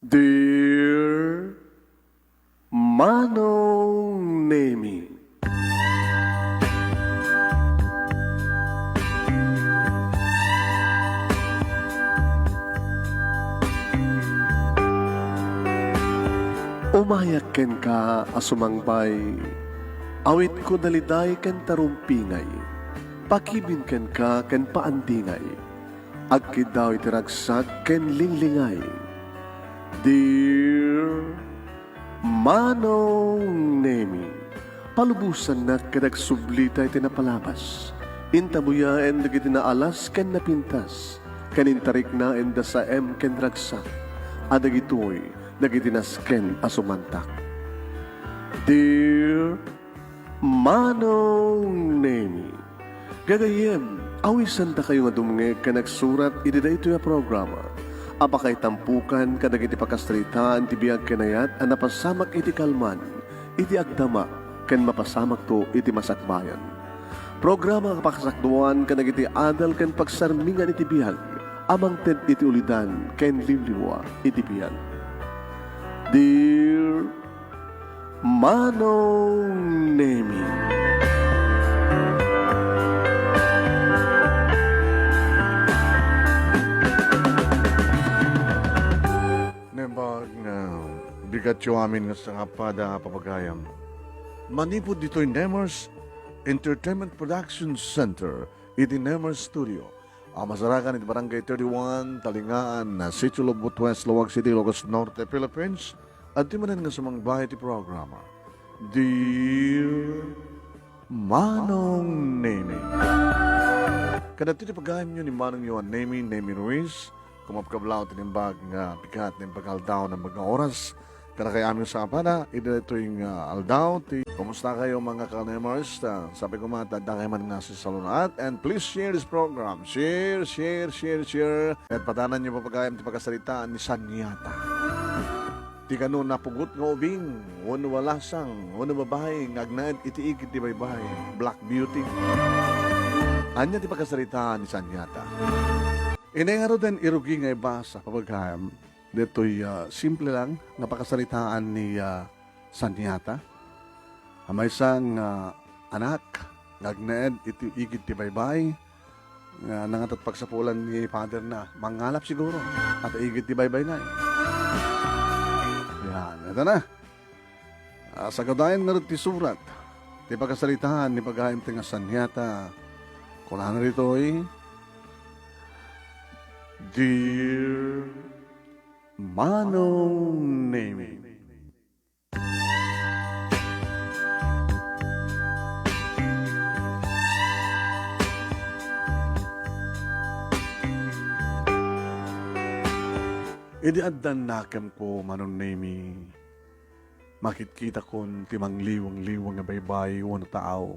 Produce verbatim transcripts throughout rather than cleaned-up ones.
Dear Manong Nemi. Umayak kenka a sumangbay, awitko daliday ken tarumpingay, pakibin kenka ken paandingay, agkiddaw iti ragsak ken linglingay. Dear Manong Nemi, palubosannak ket agsublita iti napalabas. Intabuyaen dagiti naalas ken napintas, ken intariknaenda saem ken ragsak, a dagitoy dagiti nasken a sumantak. Dear Manong Nemi. Gagayyem, awisandakayo nga dumngeg ken agsurat iti daytoy a programa a pakaitampukan kadagiti pakasaritaan ti biag ken ayat a napasamak iti kalman, iti agdama, ken mapasamakto iti masakbayan. Programa a pakasakduan kadagiti adal ken pagsarmingan iti biag a mangted iti ulidan ken liwliwa iti biag. Dear Manong Nemi. Naimbag nga bigatyo amin nga sangapada a papagayam. Manipud ditoy Nemers Entertainment Production Center iti Nemers Studio, a masarakan iti Barangay thirty-one, Talingaan, Sitio Lobot West, Laoag City, Ilocos Norte, Philippines, adtoy manen nga sumangbay iti programa, Dear Manong Nemi. Kadagitoy ti pagayamyo ni Manongyo a Nemi, Nemi Ruiz, kumabkablaw ti naimbag nga bigat, naimbag nga aldaw, naimbag nga oras, kadakayo amin sangapada iti daytoy nga aldaw. Ti, kumusta kayo, mga ka-Nemers? Ta, sapay koma ta adda kayo man nga sisalunat. And please share this program. Share, share, share, share. Ket padananyo papagayam ti pakasaritaan ni Sanyata. Ti kano napugot nga ubing, wenno walasang, wenno babai nga agnaed iti igid ti baybay, Black Beauty. Ania ti pakasaritaan ni Sanyata? Inay ngaruden, irugi nga ibasa, papagayam, ditoy, ah, simple lang nga pakasaritaan ni, ah, Sanyata. A maysa nga anak nga agnaed iti igid ti baybay, nga nangatot pagsapulan ni father na, mangalap siguro, at igid ti baybay na. Yan, ito na. Ah, sagadayan ngarud ti surat, ti pakasaritaan ni pagayam ti nga Sanyata. Kunana ditoy, Dear Manong Nemi. Idi addan nakemko, Manong Nemi, makitkitakon ti mangliwliweng a baybay wenno taaw.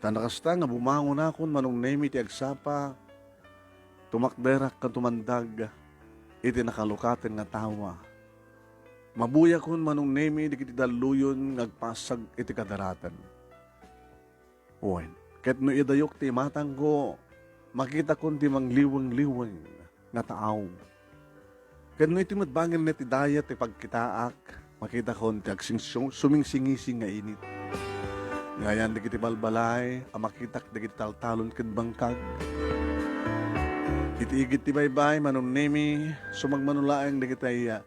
Ta nakasta nga bumangonakon, Manong Nemi, ti agsapa, tumakderak ken tumandag iti nakalukaten nga tawa. Mabuyakon, Manong Nemi, dagiti dalluyon nga agpasag iti kadaraten. Wen, ket no idayok ti imatangko, makitakon ti mangliwliweng nga taaw. Ket no iti met bangir ti dayat ti pagkitaak, makitakon ti agsingsu-, sumingsingising nga init. Nga ayan dagiti balbalay a makitak dagiti taltalon ken bangkag. Iti igid ti baybay, Manong Nemi, sumagmano laeng dagiti, ah,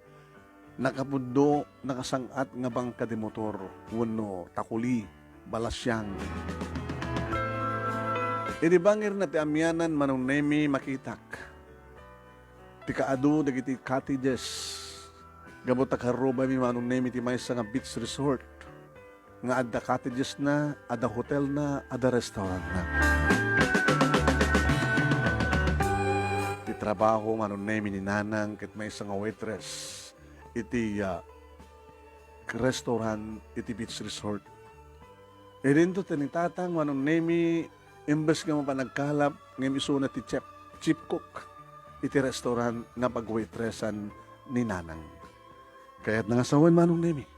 nakapudno, nakasang-at nga bangka ti motor wenno takuli, balasiang. Idi bangirna ti amianan, Manong Nemi, makitak ti kaadu dagiti cottages. Gapu ta karrubami, Manong Nemi, ti maysa nga beach resort nga adda cottagesna, adda hotelna, adda restaurantna. Ti trabaho, Manong Nemi, ni Nanang ket maysa nga waitress iti, ah, restaurant iti beach resort. Idinto ti ni Tatang, Manong Nemi, imbes nga mapan agkalap, ngem isuna ti chef, chief cook iti restaurant nga pagwaitressan ni Nanang. Kayatna nga sawen, Manong Nemi.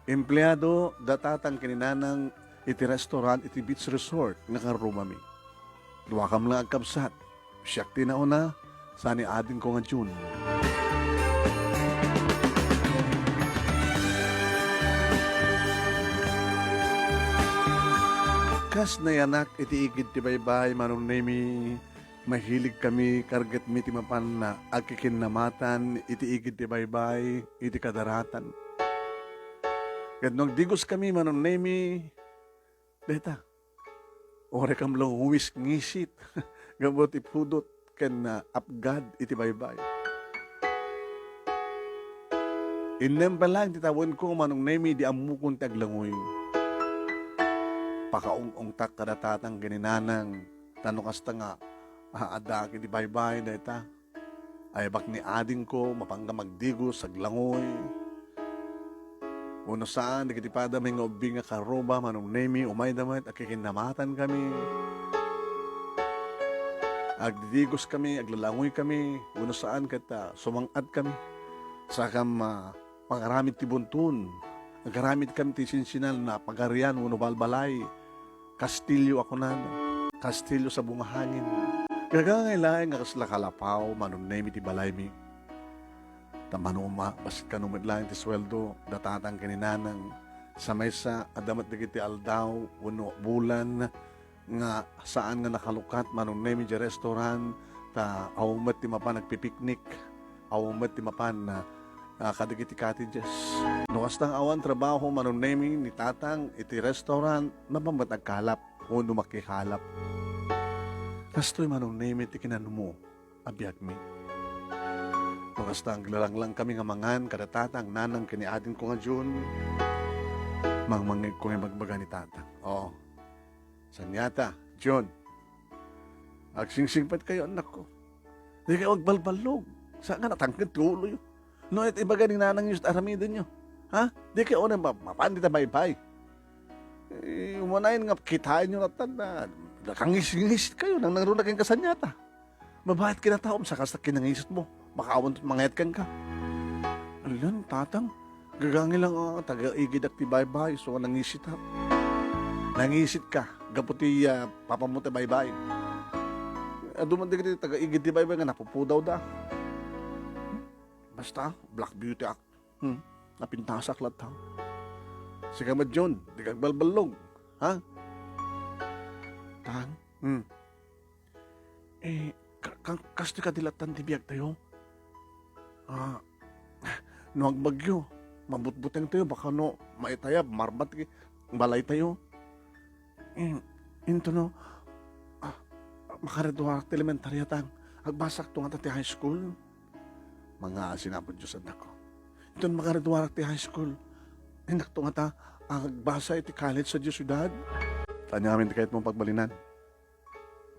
Empleado da Tatang ken ni Nanang iti restaurant iti beach resort nga karrubami. Duakam lang agkabsat. Siak ti nauna, saan ni adingko nga June. Kas nayanak iti igid ti baybay, Manong Nemi, mahilig kami, karget mi ti mapan agkikinnamatan iti igid ti baybay, iti kadaratan. Ket no agdigos kami, Manong Nemi, deta, uray kam lang uwis ngisit, gapu ti pudot ken, ah, apgad iti baybay. Innem pa lang ti tawenko, Manong Nemi, di ammokon ti aglangoy. Pakaung-ungtak kada tatang ken ni nanang, ta no kasta nga, ah, addaak iti baybay, dayta. Ay, bak ni adingko, mapangga magdigos, aglangoy. Uno saan, dagiti padami nga ubing nga karuba, Manong Nemi, umayda met, agkikinnamatan kami. Agdidigos kami, aglalangoy kami, uno saan ket, ah, sumang-at kami. Sakam, ah, pagaramid ti bunton, agaramid kami ti sinsinan na pagarian wenno balbalay, kastilio a kunada, kastilio sa bungahangin. Gagangay laeng nga kasla kalapaw, Manong Nemi ti balaymi. Ta mano uma, bassit kano met laeng ti sueldo, da tatang ken ni nanang. Sa maysa, adda met dagiti aldaw wenno bulan nga saan nga nakalukat, Manong Nemi, diay restaurant, ta awan met ti mapan agpipiknik, awan met ti mapan, ah, ah, kadagiti cottages. No kasta nga awan trabaho, Manong Nemi, ni tatang iti restaurant, mapan met agkalap wenno makikalap. Kastoy, Manong Nemi, ti kinanmo a biagmi. No kasta, aglalanglang kami nga mangan kada tatang, nanang ken ni adingko nga Jun. Mangmangegko nga ibagbaga ni tatang. Oo. Saniata, Jun. Agsingsingpet kayo, anakko. Di kayo agbalballog. Saan nga natangked ti uloyo? No, iti ibaga ni nanangyo, aramidenyo. Ha? Di kayo unay ma-, mapan dita baybay. Eh, umanayon nga kitaenyo natan na nakangis-ngis kayo, nang nangruna ken kasaniata. Mabayat kinataom sa kasta kinangisit mo. Makaawan to't mangayat kenka. Alan, tatang, gagangay lang, ah, taga-igidak ti baybay, so nangisitak. Nangisit ka, gapu ti, ah, papa mo ti baybay. Adu man dagiti taga-igid ti baybay nga napupudawda. Basta, black beauty ak. Hmm, napintasak latta. Sika met, Jun, di ka agbalballog, ha? Tang? Hmm. Eh, ka-, ka-, kastoy kadi lattan ti biagtayo? Ah, no agbagyo, mabutbutengtayo, baka no maitayab, marbat ti balaytayo. Eh, into no, ah, makagraduarak ti elementarya, tang. Agbasakto ngata ti high school. Mangngaasin, Apo Dios, annakko. Inton makagraduarak ti high school, indakto ngata agbasa iti college sadiay siudad. Ania ngamin ti kayatmo pagbalinan?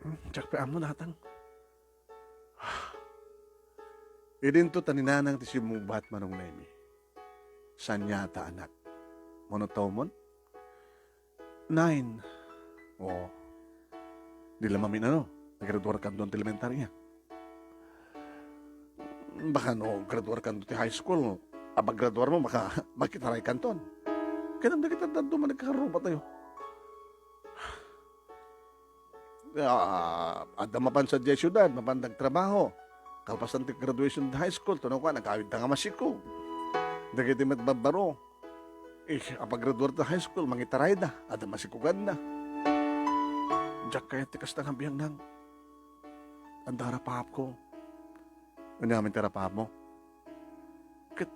Hmm, diak pay ammo, tatang. Idinto ta ni nanang ti simmungbat, Manong Nemi. Saniata, anak. Mano taw mon? Nine. Oo. Di la mamin-ano, naggraduar kanton ti elementarya. Baka no graduar kanto ti high school, apaggraduar mo, baka makitaray kanton. Ket dagiti dadduma nagkakarubatayo. Ah, adda mapan sadiay siudad, mapan dagtrabaho. Kalpasan ti graduation ti high school, tuno kua, nagawidda nga masikog. Dagiti met babbaro, eh, apaggraduar ti high school, mangitarayda, adda masikuganna. Diak kayat ti kasta nga biag, nang. Adda arapaapko. Ania ngamin ti arapaapmo? Ket,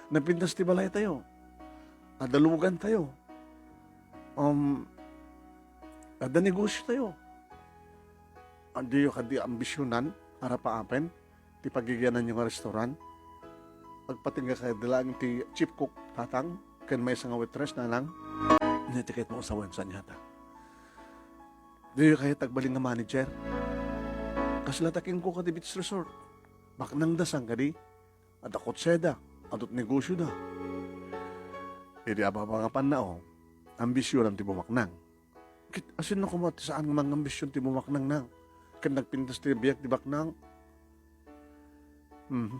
napintas ti balaytayo. Adda lugantayo. Um, adda negosiotayo. Diyo kadi ambisionan, arapaapen, ti pagigiananyo nga restaurant? Agpatingga kadi laeng ti chief cook, tatang, ken maysa nga waitress, nanang. Ania ti kayatmo a sawen, saniata? Diyo kayat agbalin nga manager? Kasla ta kenkuak kadi beach resort. Baknangda, saan kadi? Adda kotseda, adu't negosioda. Idi apapangapanna, o, ambisionam ti bumaknang. Ket asinna koma ti saan nga mangambision ti bumaknang, nang? Ket nagpintas ti biag ti baknang. Mhm.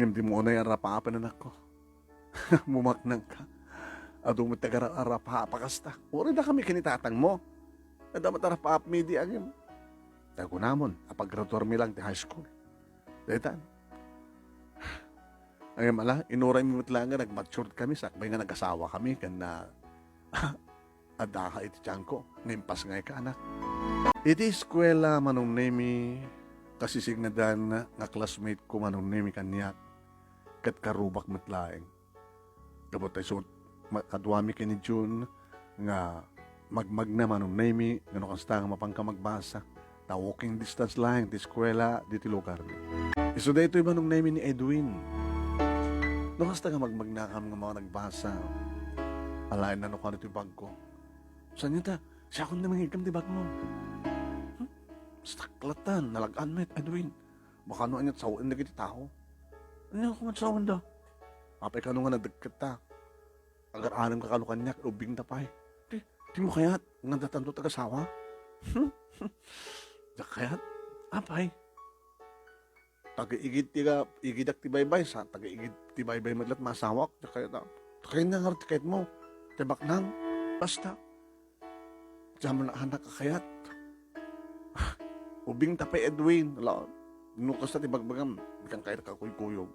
Ngem dimo unay arapaapen, anakko. Bumaknangka. Adu met ti agar-, arapaap a kasta. Uray dakami ken ni tatangmo. Adda met arapaapmi idi, ngem. Ta kunamon, apaggraduarmi lang ti high school. Daytan. Ngem ala, inuraymi met laeng nga nagmatured kami, sakbay nga nagasawakami, ken na, Adda ka iti tianko nga impasngayka, anak. Iti eskuela, Manong Nemi, kasisignadan nga classmate ko, Manong Nemi, kaniak, ket karubak met laeng. Gapu ta isu, ma-, kaduami ken ni June nga magmagna, Manong Nemi, nga no kasta nga mapanka magbasa. Ta walking distance laeng ti eskuela ditoy lugarmi. Isu daytoy, Manong Nemi, ni Edwin. No kasta nga magmagnakam nga managbasa, alaenna no kano ti bagko. Saan ta? Siakon na mangigam ti bagmo. Hmm? Staklat ta, nalag-an met, Edwin. Baka no aniat sawen dagiti tao. Ania koma sawenda? Apay kano nga nadagketta? Agar-aramka kano kaniak, ubingta pay. Ti, ti mo kayat nga datanto tagasawa? Hmm? Diak kayat? Apay? Taga-igid ti ga-, igidak ti baybay, sa taga-igid ti baybay met la't masawak. Diak kayat, ah. Kayat nga ngarud ti kayatmo. Ti baknang. Basta. Diak met anak a kayat. Ubingta pay, Edwin. Ala, no kasta ti bagbagam, dikan kayat kakuykuyog.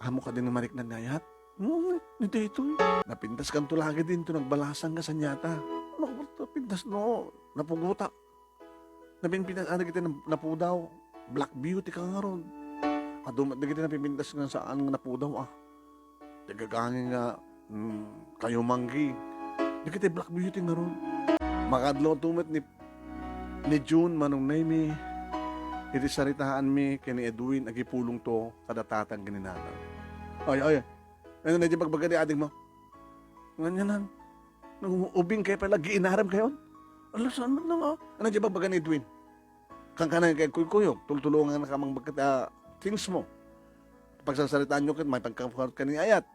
Amo kadi nga mariknan nga ayat? Hmm, ni daytoy. Napintas kanto lagi dinto nagbalasang nga saniata. Napintas no, napugutak. Napinpintas, ah, dagiti nap-, napudaw. Black beauty ka ngarud. Adu met dagiti napinpintas nga saan nga napudaw, ah. Ti gagangi nga, mm, kayumanggi. Dagiti black beauty ngarud. Makaadlawto met ni, ni June, Manong Nemi, iti saritaanmi ken ni Edwin, agipulongto kada tatang ken ni nanang. Ay, ay, Ano na di bagbaga ni ading mo? Nganyan, nang ubing kayo pala, giinaram kayo? Ala, saan man lang, ah? Ano di bagbaga ni Edwin? Kang kanang kay kuykuyog, tultulungan ka mang bagkat, ah, things mo. Pagsasaritaan nyo ket, may pagkapukarot ka ni ayat.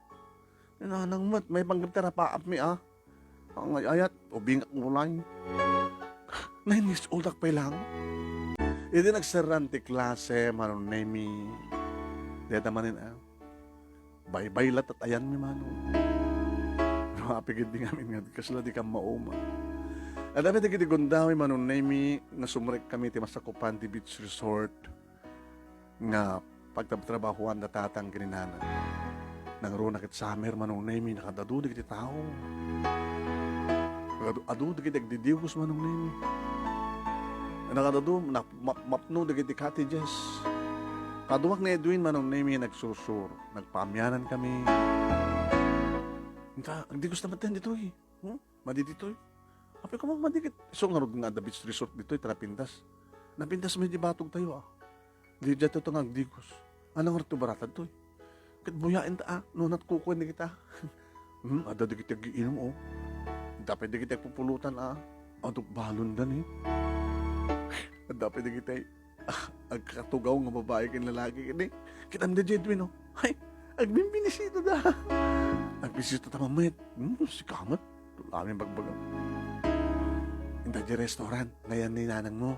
Nanang met, may panggap tara paap mi, ah. Ang ay-ayat, ubing ak ulay. Nine years old ak pay lang. Idi nagserran ti klase, Manong Nemi. Deta manen, ah. Baybay la't ayanmi, Manong. Mapigid di ngamin nga, kasla di ka mauma. Adda met dagiti gundaway, Manong Nemi, nga sumrek kami ti masakupan ti beach resort nga pagtrabtrabahoan da tatang ken ni nanang. Nangruna ket summer, Manong Nemi, nakadadu dagiti tao. Nakadu-, adu dagiti agdidiwes, Manong Nemi. Nakadadu, nap-, map-, mapno dagiti cottages. Kaduak ni Edwin, Manong Nemi, nagsursur. Nagpaamianan kami. Inta, agdiwes na met ditoy. Hmm? Madi ditoy. Apay koma, madi ket isu ngarud nga adda beach resort ditoy, ta napintas. Napintas met di batog tayo, ah. Di daytoy nga agdiwes. Ano ngarud to barata ditoy? Ket buyaen ta, ah, no natkukuan ni kita. Hmm, adda dagiti agiinum, oh. Adda pay dagiti agpupulutan, ah. Aduk balon da ni. Adda pay dagiti Ah, agkatugaw nga babai ken lalaki ket ni, kitaem da Jedwin, no? Hay, agbinbinisita da. Agbisita ta met. Hmm, sika met. Tulamin bagbaga. Inta di restaurant, ngayan ni nanang mo.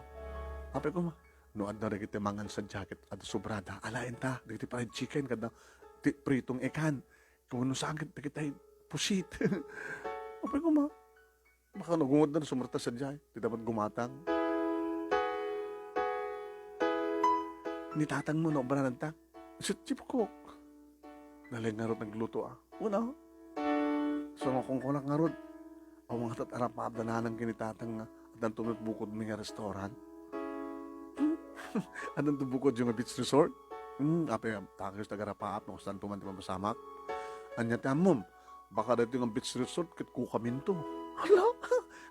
Apay koma, no adda dagiti mangan sa jacket, adda sobrada. Alaen ta, dagiti fried chicken, kada ti pritong ikan. Kung no saan ket dagiti pusit. Apay koma, Baka no gungod na, sumrta sadiay. Ti dapat gumatang. Ni tatang mo, no, obra nagta. Isut chip cook. Nalay ngarud nagluto, ah. Una. So, nga kung kunak ngarud. Awan nga tat arap-arap da nanang ken ni tatang nga. Addan tumut bukod mi nga restaurant. Addan to bukod yung beach resort. Hmm, apay, takis taga rapaap, no, saan tuman ti mapasamak. Anya ti ammom. Baka daytoy nga beach resort ket kukaminto. Hala,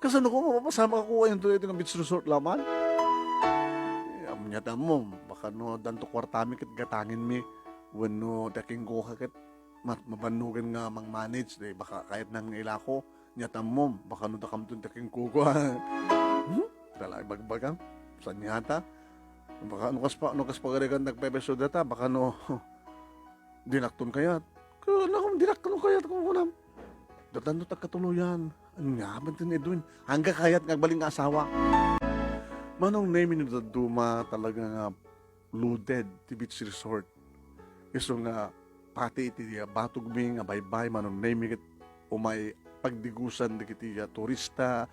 kasano ko mapapasamak a kukaminto daytoy nga beach resort laman? Eh, ania ti ammom, baka no addanto kuartami ket gatangenmi wenno ti akingkuka ket ma-, mabannogan nga mang-manage, eh, baka kayatna nga ilako. Ania ti ammom, baka no dakamton ti akingkuka. Hmm? Talaga bagbagam. Saan yata? Baka no kas pa, no kas pagarigan nagpepeso data, baka no Dinakton kayat. Kanakom, dinakton kayat, kunam. Datan no tagkatuloyan. Ania, banten Edwin. Angga kayat nga agbalin nga asawa. Manong Nemi no dadduma talaga nga loaded ti beach resort. Isu nga pati iti, ah, batugmi nga baybay, Manong Nemi ket umay pagdigusan dagiti, ah, turista,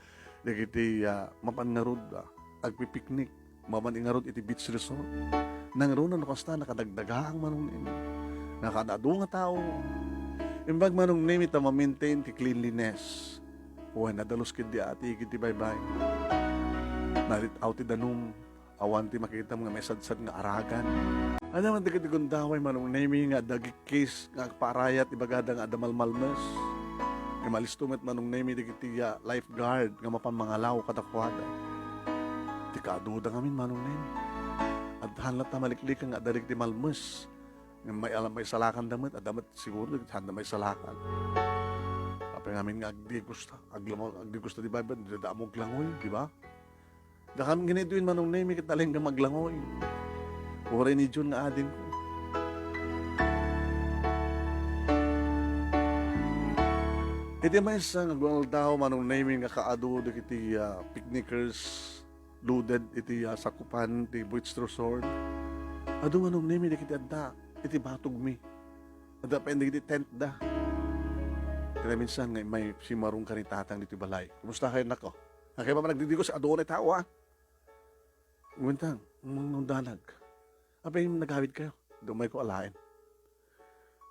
dagiti, ah, mapan ngarud, ah, agpipiknik, mapan ngarud iti beach resort. Nangruna no kasta, nakadagdagaang Manong Nemi. Nakadadu nga tao. Imbag Manong Nemi ta ma-maintain ti cleanliness. Wen, nadalus ketdi a atigi ti baybay. Narit-aw ti danum, awan ti makitam nga maisadsad nga aragan. Adda man dagiti gundaway, Manong Nemi, nga adda gikkis nga agpaarayat, ibagada nga adda malmalmes. Imalisto met, Manong Nemi, dagiti, ah, lifeguard nga mapan mangalaw kadakuada. Ti kaaduda ngamin, Manong Nemi. Adda latta maliklikan nga adda dagiti malmes. Nga may-, ala-, maisalakanda met, adda met siguro, sanda maisalakan. Apay ngamin nga agdigusta, aglamo-, agdigusta ti baybay, dida ammo aglangoy, di ba? Dakam ngini duin Manong Nemi ket nalengngem aglangoy. Uray ni Jun nga adingko. Iti maysa nga gunaldaw, Manong Nemi, nga kaadu dagiti, ah, picnickers, loaded iti, ah, sakupan ti Beach Resort. Adu Manong Nemi dagiti adda iti batogmi. Adda pay dagiti tent da. Kinaminsan nga immay simmarong kani tatang ditoy balay. Kumusta kayo, nako? Nakay pa man nagdidigos, adu na tao, ah. Uwintang, mangdanag. Apay nagawid kayo? Dumay ko alaen.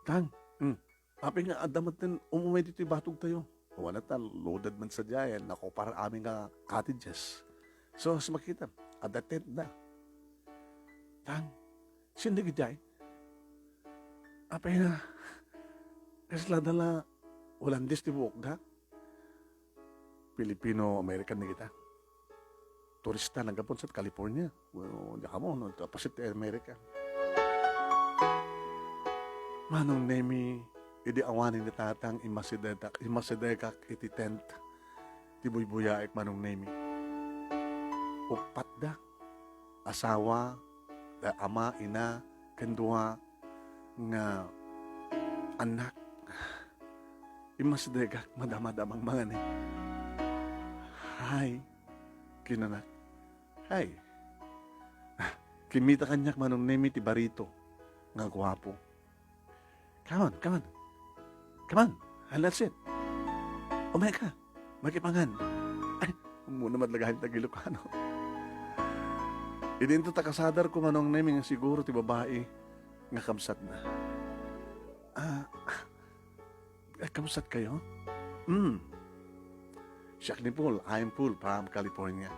Tang, hmm. Apay nga adda met ten umumay ditoy batog tayo. Wala ta, loaded man sadiay, nakopar amin nga cottages. So, as makita, adda tent da. Tang, sino dagiti ay? Apay nga, kasla dala Holandis ti buokda? Filipino-American ni kita. Turista, naggapu sa California. Well, diak ammo, no, pasit ti America. Manong Nemi, idi awanen ni tatang, immasidegak, immasidegak iti tent. Ti buybuyaek, Manong Nemi. Uppat da. Asawa, da-, ama, ina, ken dua nga annak. Immasidegak, madamada mangmangani. Hi, kinanak. Hi. Kimmita kaniak Manong Nemi ti barito nga guapo. Come on, come on. Come on, and that's it. Umay ka. Makipangan. Ay, muna madlagahin tag Ilocano. Idinto ta kasadar ko Manong Nemi nga siguro ti babai nga kabsatna. Ah, ah, kabsat kayo? Hmm. Siak ni Paul, I am Paul from California.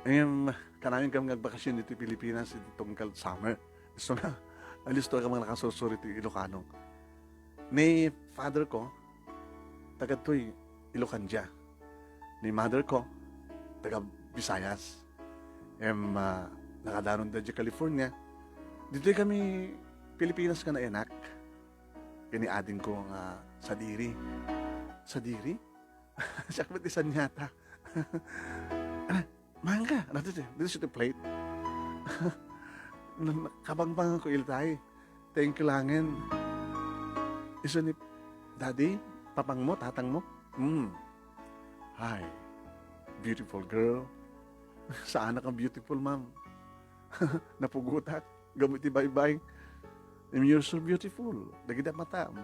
Em, kanayon kam nga agbakasyon ditoy Pilipinas iti tunggal summer. So nga, alisto ka mga nakasursuro iti Ilocano. Ni father ko, taga toy Ilocandia. Ni mother ko, taga Visayas. Em, ah, nakadanon da di California. Ditoy kami Pilipinas nga nainak. Kini ading ko nga sadiri. Sadiri? Siak met ti sanyata. Ana, mangga. Ano to, dito sa plate. Nan-, kabangbangan ko iltay. Thank you langen. Isu ni Daddy, papang mo, tatang mo? Hmm. Hi, beautiful girl. Saan ka beautiful, ma'am? Napugutak. Gapu iti baybay. And you're so beautiful. Dagiti a matam.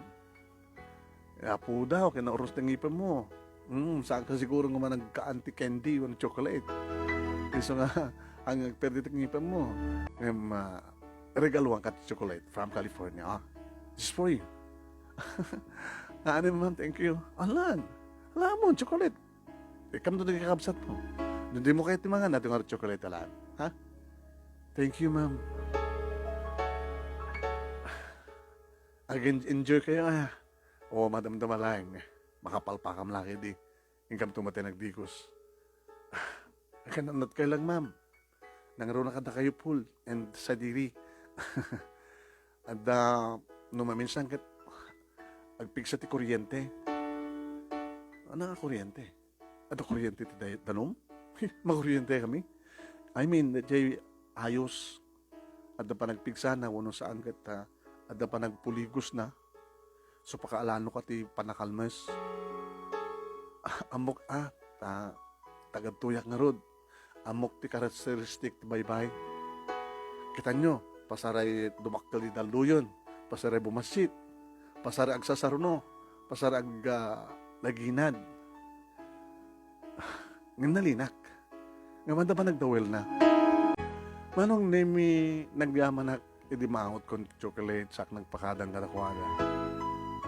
Apo daw, kinaurus ti ngipem mo. Hmm, saan ka siguro nga managkaan ti candy wenno chocolate? Isu nga, ang nagperdi ti ngipem mo. Em, ah, regaluan ka ti chocolate from California, ah. This is for you. Anim, ma'am, thank you. Alan, alam mo, chocolate. Ikam to nagkakabsat mo. Dun di mo kayo timangan, natin nga chocolate, alan. Ha? Thank you, ma'am. Again, enjoy kayo, ah. O, madamdama lang. Makapalpakam lagi di. Inkam tumatay nagdigos. Akan anat kayo lang, ma'am. Nangruna kada kayo, Paul, and sadiri. Adda, no maminsan ket, agpigsa ti kuryente. Ano nga kuryente? Adda kuryente ti day-, danum? Makuryente kami? I mean, jay ayos. Adda panagpigsana, wenno saan ket, ah, adda panagpuligosna. So, pakaalano ka ti panakalmes. Ammok, ah, ta-, tagadtoyak ngarud. Ammok ti karakteristik ti baybay. Kitanyo, pasaray dumakkel ti dalluyon, pasaray bumassit, pasaray agsasaruno, pasaray ag-, ah, laginad. Ngem nalinak. Ngem adda panagdawelna. Manong Nemi, nagyamanak idi maangot kon chocolate, sak nagpakadang kadakuada.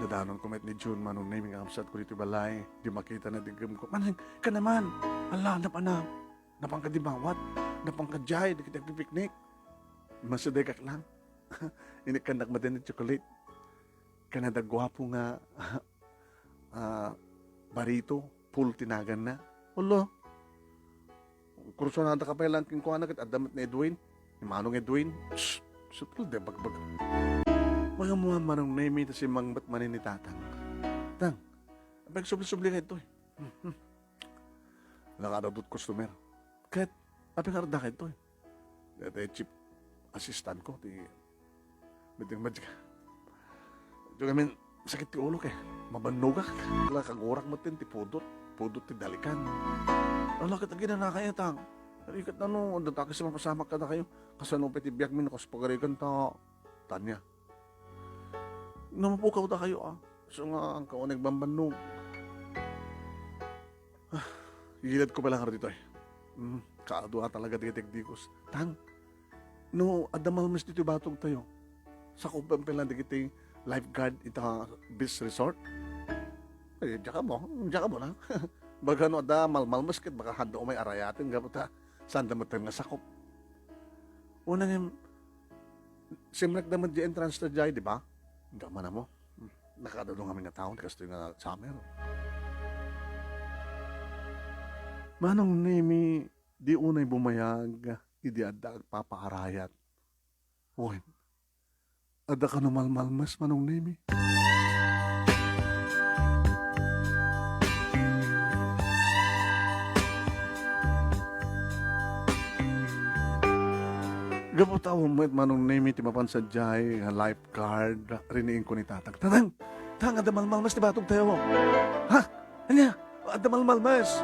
Dadanonko met ni June, Manong Nemi, nga kabsatko ditoy balay. Di makita na di gem ko. Manang, ka naman. Ala, napana. Napan ka di mawat. Napan ka jay, di kita agpipiknik. Masideg ak lang. Inikkannak met ni chocolate. Kanada guapo nga, ah, barito, Paul ti naganna. Hala. Kursunada ka pay lang kenkuana ket adda met ni Edwin. Ni Manong Edwin. Shh! Supil de bagbag. Mangamuan Manong Nemi ta simmangbat manen ni Tatang. Tang, apay subli-subli kayto eh. Hmm, hmm. Nakadadot customer. Ket, apay nga arda kayto eh. Daytoy chief assistant ko, ti Biting madya. Diyo ngamin, sakit ti ulo kay. Mabannogak. Ala, kagurak met ti pudot. Pudot ti dalikan. Ala, ket aginana kayo, Tang. Rikat na no, adda ta kasi mapasamak kadakayo. Kasano pay ti biag mi no kas pagarigan ta, Tanya. Namapukaw ta kayo, ah. So nga, ang kaunay bambannog. Ah, igilad ko pa lang ditoy. Hmm, kaadua talaga dagiti agdikos. Tang, no adda malmes ditoy batog tayo, sakupen pa lang dagiti lifeguard ita beach resort. Ay, diak ammo, diak ammo na. Baga no adda malmalmes ket baka hadda umay arayaten gapu ta saan da met nga sakup. Una nga, simrekda met di entrance ta jay, di ba? Diak man ammo. Nakadudong amin nga taon, kastoy nga summer. Manong Nemi, di unay bumayag, idi adda agpapaarayat. Wen, adda kano malmalmes, Manong Nemi? Gapu ta awan met Manong Nemi ti mapan sadiay nga lifeguard, riniingko ni Tatang. Tatang! Tang, adda malmalmes ti batog tayo. Ha? Ania? Adda malmalmes.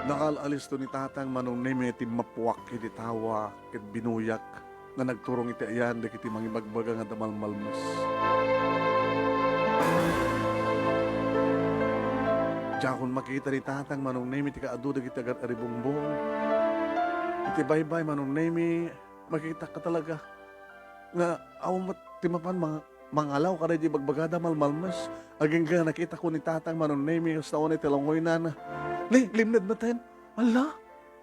Nakal-alisto ni Tatang Manong Nemi ti mapuak iti tawa ket binuyak nga nagturong iti ayan dagiti mangibagbaga nga adda malmalmes. Diakon makita ni Tatang Manong Nemi ti kaadu dagiti agar-aribungbong. Iti baybay Manong Nemi, makitak ka talaga nga awan met ti mapan mang-, mangalaw kadaydi bagbagada malmalmes. Agingga nakitak ko ni Tatang Manong Nemi, kasta unay ti lungoynan. Ni, limned met ten. Ala,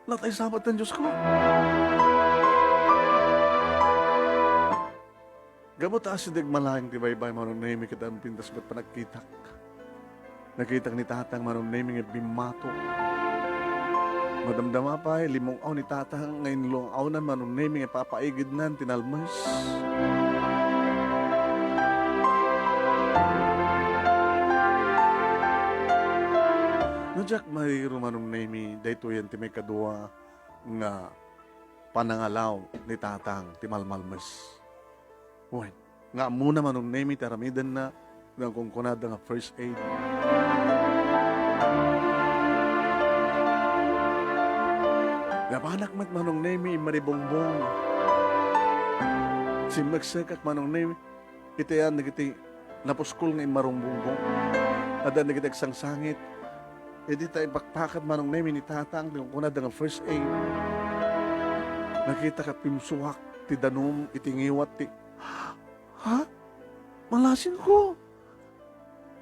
natay sabat ten, Diyos ko. Gapu ta asideg malaeng ti baybay Manong Nemi ket ampintas met panagkitak. Nakitak ni Tatang Manong Nemi nga bimmato. Madamdama pay, limmung-aw ni Tatang nga inlung-awnan Manong Nemi nga papaigidnan ti nalmes. No diak mariro Manong Nemi, daytoyen ti maikadua nga panangalaw ni Tatang ti malmalmes. Wen, nga ammona Manong Nemi ti aramidenna, nga kunkunada nga first aid. Napanak met Manong Nemi immaribungbong. Simmeksekak Manong Nemi, iti ayan dagiti napuskol nga immaribungbong. Adda dagiti agsangsangit. Idi ta ipakpakat Manong Nemi ni Tatang, ti kunada nga first aid. Nakitak a pimsuak ti danum iti ngiwat ti, ha? Malasin ko.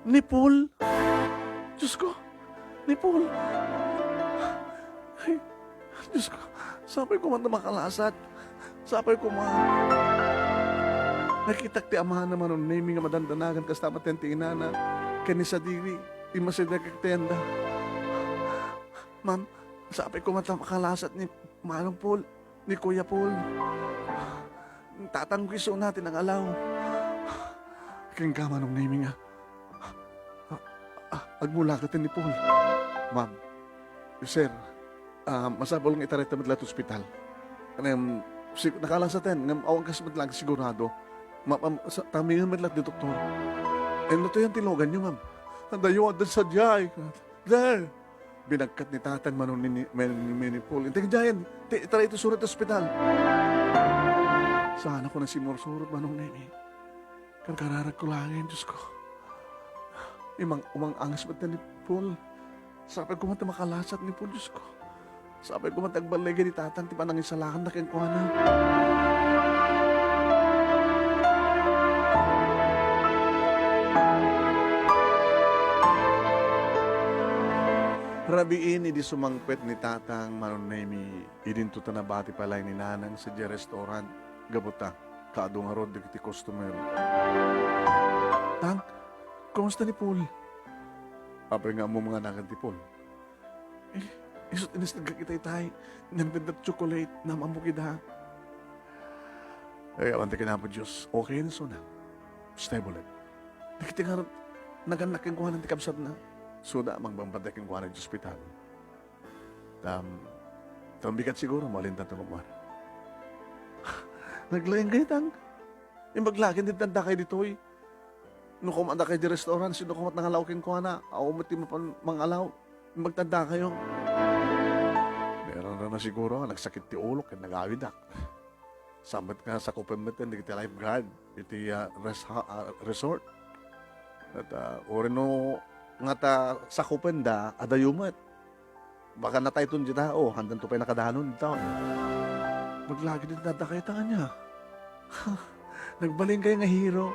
Ni Paul. Diyos ko. Ni Paul. Ay, Diyos ko. Sapay ko man ta makalasat. Sapay ko man. Nakitak ti amana Manong Nemi nga madandanagan kasta met ti inana. Ken ni sadiri, immasideg iti tenda. Ma'am, sapay ko man ta makalasat ni Manong Paul, ni Kuya Paul. Tatang ko isuna ti nangalaw. Ken ka, Manong Nemi nga, ah, ah, agmulagaten ni Paul. Ma'am, sir, ah, masapul nga itarayta met la ti ospital. Ngem, si, nakalasaten, ngem awan kas met lang sigurado. Ma-, ma-, sa-, tamingen met la ti doktor. Ay, no, tayan ti luganyo, ma'am. Adayo, adda sadiay. There! Binagkat ni Tatang Manong ni, ni, ni, ni Paul. Inteng diayen, ti, tara iti surot ti ospital. Saan ako nasimursuro, Manong Nemi? Karkararag ko laeng, Diyos ko. Imang, umang-anges met ni Paul. Sapay ko man ti makalasat ni Paul, Diyos ko. Sapay ko man ti agballigen ni Tatang ti panangisalakanna kenkuana. Rabiin idi sumangpet ni Tatang Manong Nemy, idinto ta nabati pay laeng ni Nanang sadiay restaurant, gapu ta kaadu ngarud dagiti customer. "Tang, kumusta ni Paul?" Apay nga ammom nga anagan ti Paul? Eh, isut' inisnegak ita itay. Nangted chocolate, naam-ammok ida. Ay, awan ti kinapo Diyos. Okay na, suna. Stable it. Dagiti ngarud, nagannak kenkuana ti kabsatna. Suda, mangbambantay kenkuana iti ospital. Tam, tam bigat siguro, malintan ti makuan. Naglaing kayo, Tang. Imbag lagi, di tanda kayo ditoy. No kumanda kayo di restaurant, sino kumat nangalaw kenkuana? Awan met ti mapan mangalaw. Magtanda kayo. Meron na siguro, nagsakit ti ulo, kaya nagawidak. Sambat nga sakupen met dagiti lifeguard, iti, ah, rest ha-, ah, resort. At, ah, uri no nga ta sakupen da, adayo met. Baka natayton dita, o, handan to pay nakadanon dita. Maglagi din dada kayo tangan niya. Nagbalin kayo nga hero.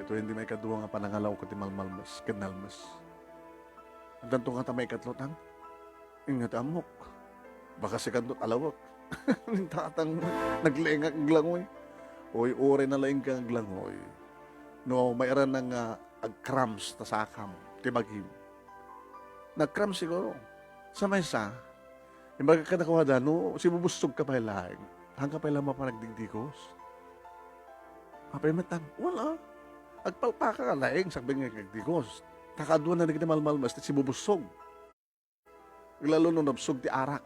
Ito hindi may kadua nga panangalaw ko ti malmalmes, ken nalmes. Handan to nga ta may katlo, Tang. Ingat amok. Baka si kanto alawak. Ning tatang mo, naglengak aglangoy. Oy, uray na laing ka aglangoy. No, mairan na nga agkrams ta sakam, ti bagim. Nagkrams siguro. Sa maysa, imbag kadakuada, no, sibubussog ka pay laeng. Haan ka pay lang mapanagdigdigos. Apay met, Tang, wala. Agpalpaka ka laeng, sakbay nga agdigos. Kakadua na dagiti malmalmes, ti sibubussog. Lalo no nabsog ti arak.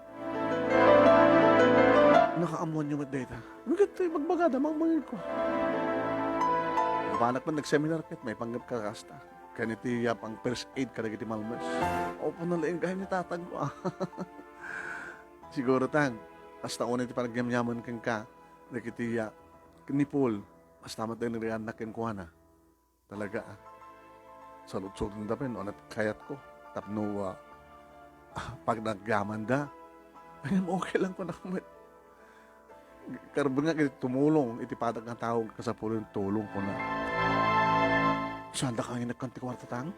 Nakaammoanyo met dayta. Bigat ti bagbagada, mangmangeg ko. Napanak man nag-seminar ket maipanggep ka kasta. Ken iti yapang first aid kadagiti malmes. Opo, nalaing kayo ni tatang ko, ah. Siguro, Tang, kasta unay ti panagyamyaman kenka, dagiti ya, ni Paul, kasta met dagiti riannak kenkuana. Talaga, ah. Saludsodenda pay no aniat kayatko. Tapno, ah, ah, pagnagyamanda. Ngem okay lang kunak met. Karbengak iti tumulong iti padak nga tao, kasapulan tulong kuna. Saanda ka nga inekkan ti kuarta, Tang?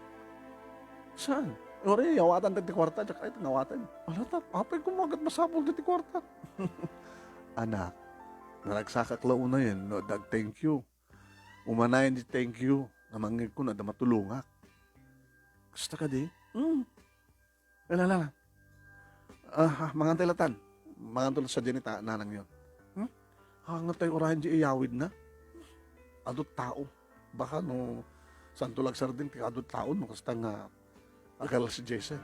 Saan? Uri, awatan ti kuarta, diak kayat nga awaten. Ala, Tang, apay koma ket masapul ti kuarta. Anak, naragsakak la unayen no adda ag-thank you. Umanayen ti thank you nga mangngegko no adda matulongak. Kasta kadi? Hmm. Ala, ala, ala. Ah, ah, mangantay latan. Manganto la sadiay ni ta-, nanangyo. Hmm? Hangatay urayen di iyawidna. Adu tao. Baka no, santo lagsardeng ti adu tao no kasta nga agal si Jason.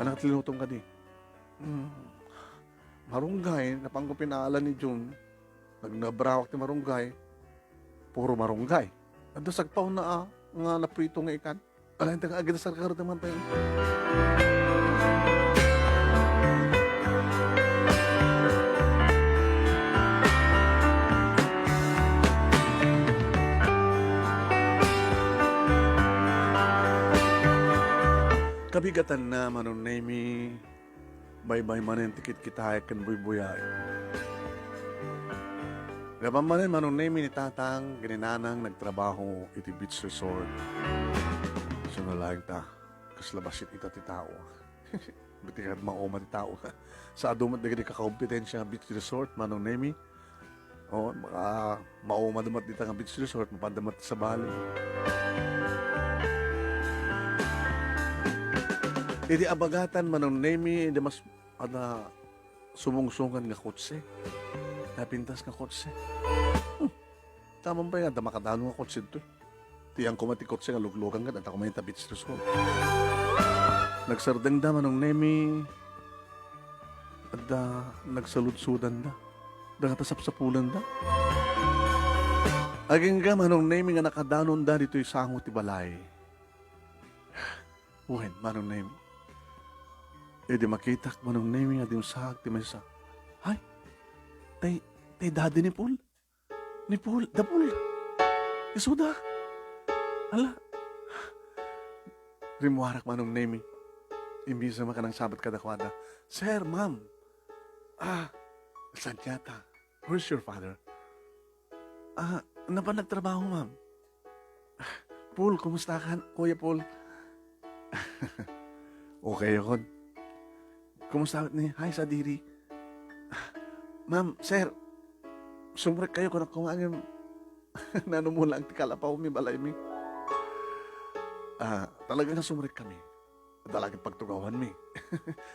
Anak, linutom kadi. Hmm. Marunggay, napangko pinaalan ni Jun. Nagnabarawak ti marunggay. Puro marunggay. Adda sagpawna a, nga naprito nga ikan. Alaen ta nga agidasar ka, man tayo. Kabigatanna, Manong Nemy, baybay manen ti kitkitaek ken buybuyaek. Gapan manen, Manong Nemy, ni Tatang ken ni Nanang nagtrabaho iti beach resort. Sino laeng ta, kasla bassit ita ti tao. Ba't ti maoma ti tao? Sa adu met dagiti kakakompetensia nga beach resort, Manong Nemy. O, maka-, mauma da met dita nga beach resort, mapanda met sabali. Idi abagatan, Manong Nemy, idi mas-, ada sumungsongan nga kotse. Napintas nga kotse. Hmm. Taman pay nga, adda makadano nga kotse ditoy. Ti yan koma ti kotse nga luglugan ket adda koma ita beach resort. Nagsardengda, Manong Nemy. Adda nagsaludsodanda. Dagata sapsapulanda. Agingga, Manong Nemy, nga nakadanonda ditoy sango ti balay. Wen, Manong Nemy. Idi makitak, Manong Nemy, nga dimsaag ti maysa. Ay, tay, tay daddy ni Paul. Ni Paul, da Paul. Isuda. Ala. Rimmuarak, Manong Nemy. Imbis a makanangsabat kadakuada, "Sir, ma'am. Ah, saan yata? Where's your father?" "Ah, napan nagtrabaho, ma'am." "Ah, Paul, kumusta ka, Kuya Paul?" Okay, kon. Kumusta ni? Hi, sadiri. Ma'am, sir, sumrekkayo, kunak koma ngem nanumula ti kalapawmi, balaymi. Ah, talaga nga sumrekkami. Talaga pagtugawanmi.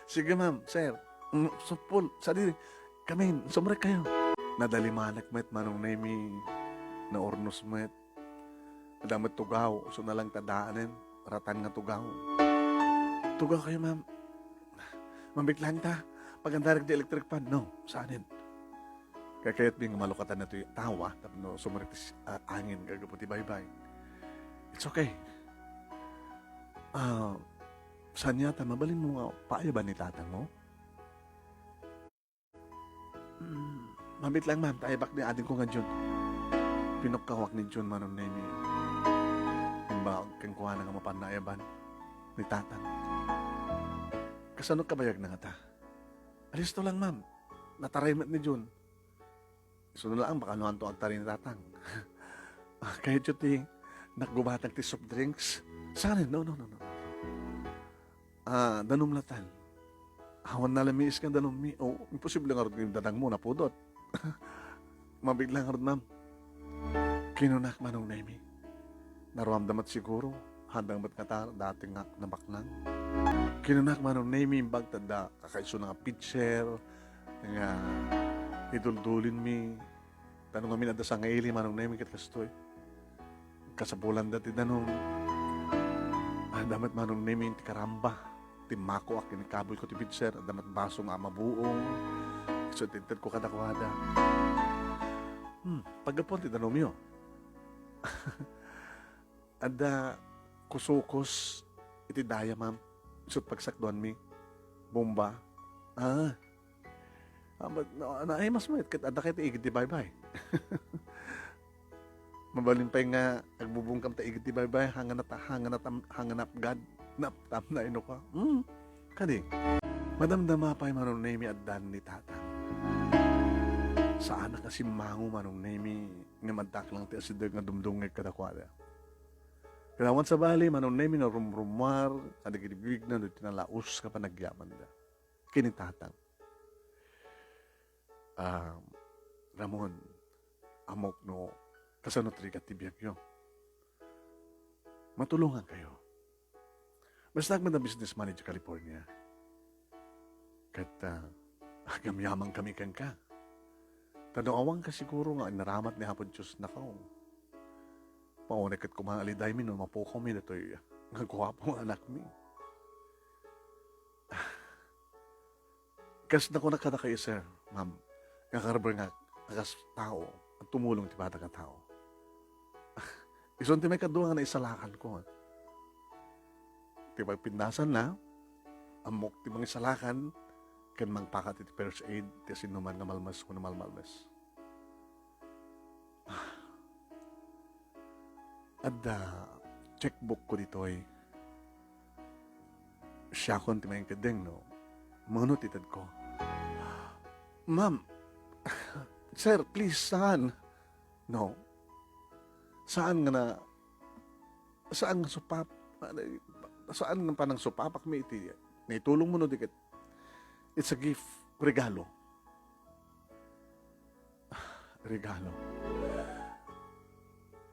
Sige, ma'am, sir. Mm, supol, sadiri. Kamin, sumrekkayo. Nadalimanak met, Manong Nemi. Naurnos met. Adda met tugaw, isu na lang ta daanen, ratan nga tugaw. Tugaw kayo, ma'am. Mabitlang ta. Pagandarek di electric fan. No, saanen. Kakayatmi nga malukatan na to'y tawa, tapno sumrek ti s-, ah, angin, gagapu ti baybay. It's okay. Ah, saan yata, mabalin mo nga paayaban ni tatang mo? Mm, mabit lang, ma'am, ta ayabak ni adingko nga Jun. Pinukkawak ni Jun, Manong Nemi. Imbaag kenkuana nga mapan naayaban ni tatang. Kasano kabayag na ngata? Alisto lang, ma'am. Nataray met ni Jun. Isu na lang, baka no anto agtaray ni tatang. Ah, kayatyo ti naggubatang ti soft drinks? Saan? No, no, no, no. Ah, danum latan. Awan nalamiis nga danummi. O, imposible ngarud nga danummo napudot. Mabigla ngarud, ma'am. Kinunak, Manong Nemi. Naruamda met siguro. Handang met ngata dati nga nabaknang. Kinunak, Manong Nemi, imbag ta adda kakaisuna nga pitcher nga iduldulinmi. Ta no ngamin adda sangaili, Manong Nemi, ket kastoy. Kasapulanda ti danum. Adda met, Manong Nemi, ti karamba. Timmakoak ken ikaboyko ti pitcher. Adda met baso nga mabuong. Isu ti intedko kadakuada. Hmm, paggapuan ti danumyo. Adda kusukos iti daya, ma'am. Isut pagsakduanmi. Bomba. Ah. Ah, but, no, naimas met ket adda kay ti igid ti baybay. Mabalin pay nga agbubungkam ta igid ti baybay, hanganat, hanganat, hanganap gad, naptam na ino ka. Hmm. Kadi, madamdama pay, Manong Nemi, addan ni tatang. Saanak a simmango, Manong Nemi, ngem addak lang ti asideg nga dumdumngeg kadakuada. Kanawan sabali, Manong Nemi, narumrumuar kadagiti bibigna no ti nalaus nga panagyamanda. Ken ni tatang. Ah, Ramon, ammok no kasano ti rigat ti biagyo. Matulongankayo. Basta agmanda businessman idiay California. Ket, ah, agyamyamankami kenka. Ta no awanka siguro nga inaramat ni Apo Dios nakaw. Maunay ket koma nga alidaymi no mapukawmi datoy nga guapo nga anakmi. Kas nakunak kadakayo, sir, ma'am, nga karber nga a kas tao, a tumulong ti badak a tao. Isun ti maikadua nga naisalakanko. Ti pagpinnasanna, ammok ti mangisalakan ken mangpakat iti first aid ti sinuman nga malmes wenno malmalmes. Adda checkbook ko ditoy. Siakon ti maingkeddeng no mano ti tedko. Ma'am, sir, please, saan? No. Saan nga na, saan nga supap, saan nga panang supapakmi iti naitulong mo no di ket it's a gift, regalo. Regalo.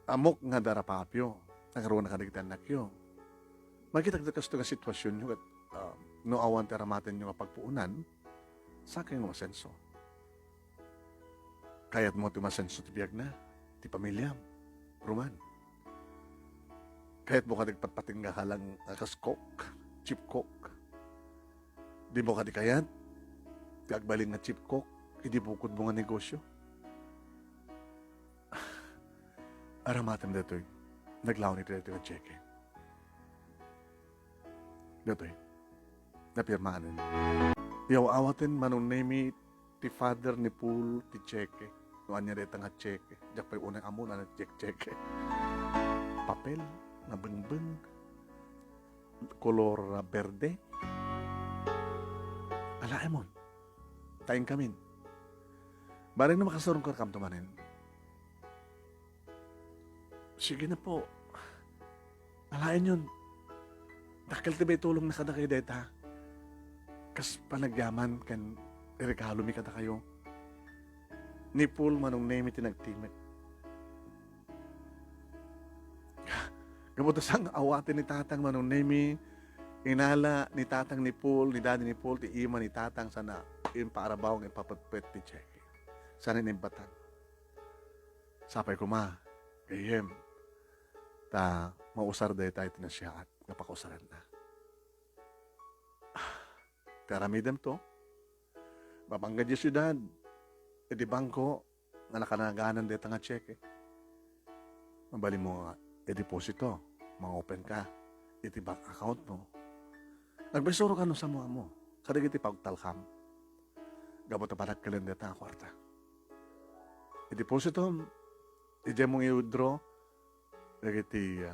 Ammok nga darapapyo, nangruna kadagiti annakyo. Makita kasto nga situasionyo ket, ah, no awan ti aramatenyo nga pagpuonan, saan kayo nga masenso? Kayatmo ti masenso ti biagna, ti pamiliam, Roman. Kayatmo kadi patpatingga ka lang a kas cook, chief cook. Dimo kadi kayat ti agbalin nga chief cook idi bukodmo nga negosyo? Aramatem daytoy. Naglaw ni daytoy nga cheque. Daytoy. Napirmaanen. Yaw-awaten, Manong Nemi, ti father ni Paul ti cheque. No ania dayta nga cheque. Diak pay unay ammo no ania cheque, cheque. Papel nga bengbeng. Kolor, ah, berde. Alaemon. Ta inkamin. Bareng no makasarungkarkamto manen. Sige na po. Alaenyon. Dakkel ti maitulongna kadakayo dayta. Kas panagyaman ken iregalomi kadakayo. Ni Paul, Manong Nemi, ti nagtimek. Gapu ta saan nga awaten ni Tatang, Manong Nemi, inala ni Tatang ni Paul, ni Daddy ni Paul, ti ima ni Tatang sana impaarabaw nga ipapetpet ti cheque. Sana inimbatan. Sapay koma, gayyem, ta mausar dayta iti nasayaat nga pakausaranna. Ti aramidem to, mapanggad idiay siudad, iti bangko nga nakanaganan dayta nga cheque. Mabalinmo nga ideposito, mangopen ka iti bank account mo. Agpaisuro ka no samo-amo kadagiti pagtalkam. Gapu ta panagkelen dayta nga kuarta. Idepositom, idiay mo i-withdraw dagiti, ah,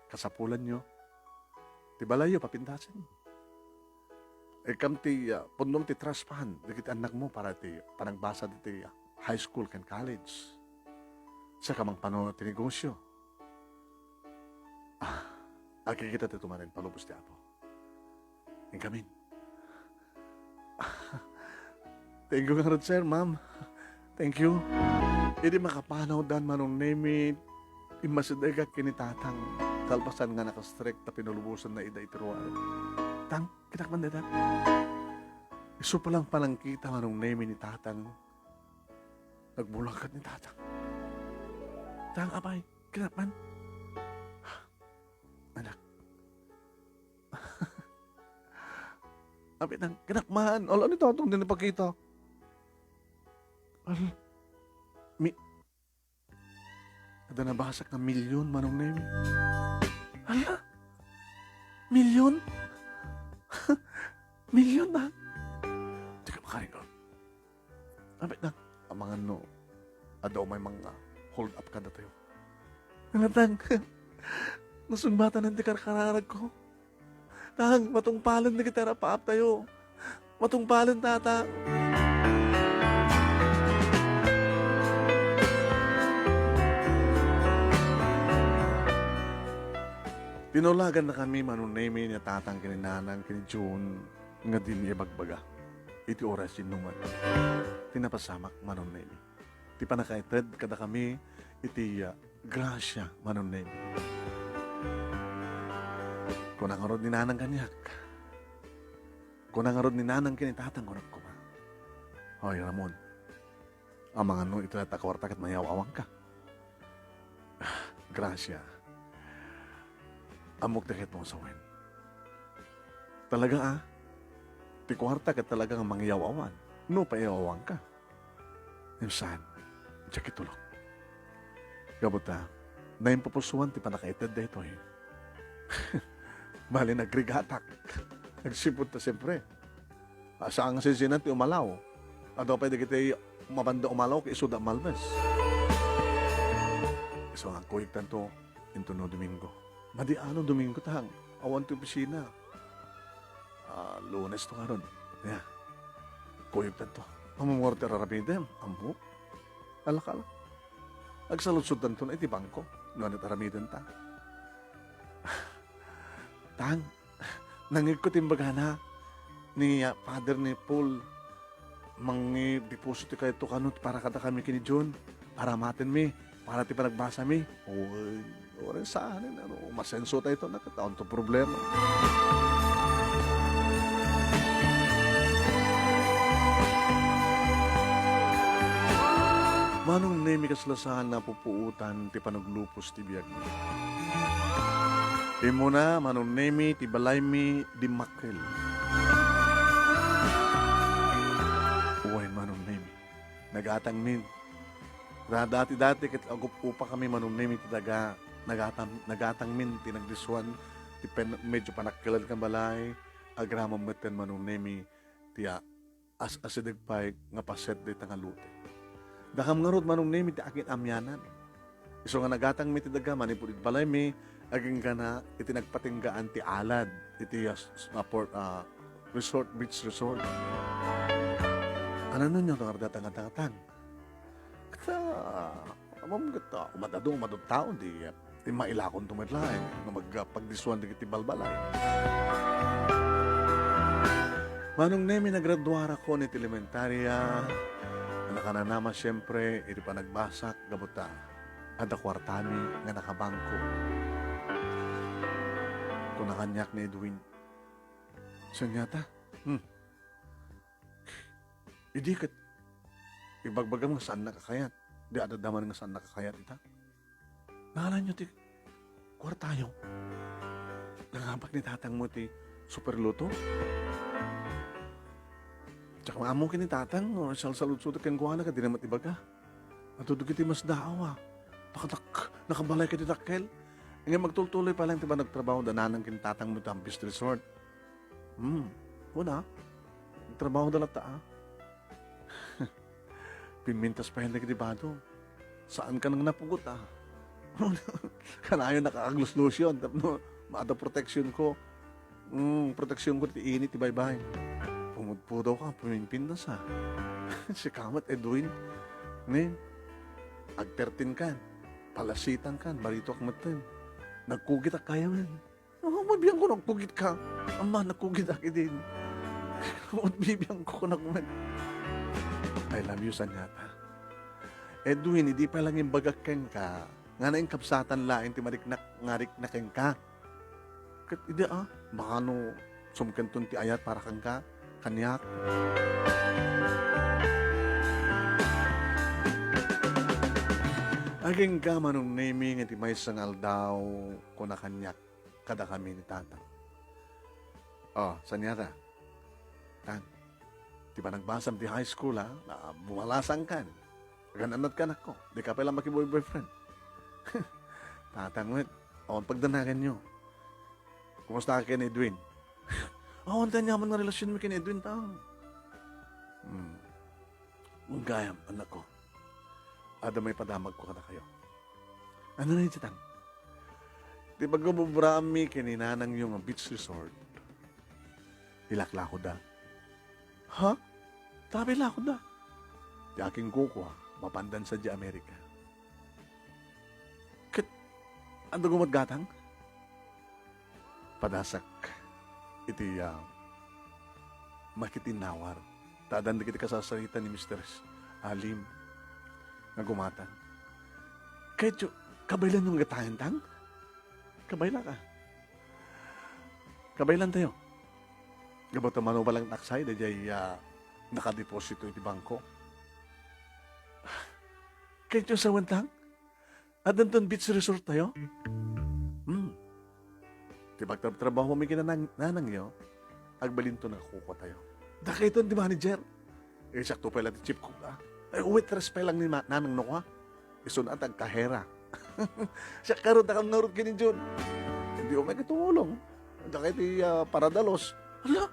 kasapulanyo. Ti balayyo, papintasen. Ikkam ti, ah, pudnom ti trust fund dagiti annakmo para ti panagbasa diti, ah, high school ken college. Saka mangpano ti negosyo. Ah, agkikita ti tumanen palubos ti Apo. Inkamin. Thank you ngarud, sir, ma'am. Thank you. Idi makapanawdan, Manong Nemi, immasidegak ken ni Tatang, kalpasan nga nakastrek ta pinulubosanna ida iti ruar. Tang, kinak man dayta. Isu pa lang panangkita, Manong Nemi, ni Tatang, nagbulangkat ni Tatang. Tang, apay, kinak man. Anak. Apay, Tang, kinak man. Ala ni Tatang, di napakita. Ala, mi-, Adda nabasak nga milyon, Manong Nemi. Hala? Milyon? Milyon na? Di ka makaringon. Apay, Tang, amangan no adda umay mga hold up kadatayo. Hala, Tang. Nasungbatanan ti karkararagko. Tang, matungpalen dagiti arapaaptayo. Matungpalen, Tata. Tinulaganna kami, Manong Nemi, ni Tatang ken ni Nanang ken ni June nga dinmi ibagbaga iti oras ti inuman. Ti napasamak, Manong Nemi, ti pannakaited kadakami iti, ah, grasia, Manong Nemi. Kuna ngarud ni Nanang kaniak. Kuna ngarud ni Nanang ken ni Tatang, kunak koma, "Hoy, Ramon, amangan no iti dayta a kuarta ket mangiyaw-awanka." Ah, grasia. Ammok ti kayatmo a sawen. Talaga, ah? Ti kuarta ket talaga nga mangiyaw-awan no paiyaw-awanka. Ngem saan, diak itulok. Gapu ta, naimpupusuan ti pannakaited daytoy. Bali, nagrigatak. Agsipud ta, siempre. Ah, saan nga sinsinan ti umalaw. Adu pay dagiti mapanda umalaw ket isuda malmes. Isu nga kuyogtanto intono Domingo. Madi a no Domingo, Tang, awan ti opisina. Ah, Lunes to ngarud. Ya. Kuyogtanto. Ammom ngarud ti ar-aramidem? Ammok. Alak-alak. Agsaludsodtanto na iti bangko. No ania ti aramidenta. Tang, nangngegko ti imbagana ni, ah, Father ni Paul, mangideposito kayto kano para kadakami ken ni June, para matenmi, para ti panagbasami. Uy, uray saanen, ano, masenso tayo ito, nakataon to problema. Manong Nemi, kasla saan napupuotan ti panuglupos ti biagmi. Immuna, Manong Nemi, ti balaymi dimmakkel. Wen, Manong Nemi, nagatangmin. Dati-dati ket agup-upakami, Manong Nemi, ti daga, nagatam-, nagatangmin ti nagdisuan ti pen-, medyo panakkelan kan balay, agraman metten, Manong Nemi, ti a-, as-asideg pay nga paset dayta nga lote. Dakam ngarud, Manong Nemi, ti akin-amianan. Isu nga nagatangmi ti daga manipud iti balaymi, agingga iti nagpatinggaan ti alad iti, ah, s-, ah, port, ah, resort, beach resort. Ano nunyo, ngarud, Tang, Tang, Tang? Ket, ah, ammom ket, ah, umadado, umadado taon, di, ah, Ti mailakonto met laeng no mag-, pagdisuan dagiti balbalay. Manong Nemi, nagraduarakon iti elementaria. Nakananama, siempre, iti panagbasak, gapu ta adda kuartami nga nakabangko. Kuna kaniak ni Edwin, "Saan ngata? Hmm. Idi ket ibagbagam nga saannak a kayat. Di adda man nga saannak a kayat ita." Nahalanyo ti kuartayo. Nangabat ni tatangmo ti Super Lotto? Diak ammo ken ni tatang, no, salsaludsodak kenkuana ket dina met ibaga. Adu dagiti masdaaw a. Baka nak-, nakabalay ket ti dakkel. Ngem agtultuloy pay laeng ti panagtrabaho da nanang ken tatangmo ita beach resort. Hmm, kuna, trabaho da latta, a. Pimmintas pay dagiti bado. Saan ka nang napugot, a. Kanayon nakakagluslusion tapno maada proteksionko. Hmm, proteksionko ti init ti baybay. Pumudpudaw ka, pumimpintas, a. Sika met, Edwin. Ne? Agtertin kan. Palasitan kan. Barituak metten. Nagkugit a kayamen. Oh, mabiangko nagkugit ka. Ama, nagkugit ak idin. Mabibiangko kunak met. I love you, saan ngata. Edwin, idi pay lang imbagak kenka, nga nainkabsatan laeng ti mariknak, nga rikna kenka. Ket idi, a, baka no sumkenton ti ayat para kenka, kaniak. Agingga, Manong Nemi, nga ti maysa nga aldaw, kuna kaniak, kadakami ni Tatang. Oh, saan ngata? Tang, ti panagbasam ti high school, a, na bumalasang kan. Agan-annad kanakko. Di ka pay lang makiboy-boyfriend. Tatang met, awan pagdanaganyo. Kumusta ka ken Edwin? Awan ti aniaman nga relasionmi ken Edwin, Tang. Hmm. Gayam, anakko. Adda maipadamagko kadakayo. Ania dayta, Tang? Ti pagbububraanmi ken ni nanangyo nga beach resort, ilaklakoda. Ha? Tapno ilakoda? Ti aking kukua, mapandan sadiay Amerika. Ket, adda koma met gatang? Padasak iti, ah, makitinnawar. Ta addan dagiti kasasarita ni Mister S-, Alim nga gumatang. Kayatyo, kabaylanyo nga gatayen, Tang? Kabaylaka. Kabaylantayo. Gapu ta mano balang taksay, daydiay, ah, nakadeposito iti bangko. Kayatyo sawen, Tang? Addanton beach resort tayo? Hmm. Ti pagtrabtrabahomi ken nanang-, nanangyo, agbalinto nga kukuatayo. Dakayton ti manager. Eh, siakto pay la ti chief cook, a. Ay, waitress pay lang ni ma-, nanang no, a. Isun at agkahera. Siak ngarud, dakam ngarud ken ni Jun. Hindi ko may katulong. Dakay ti, ah, paradalos. Hala,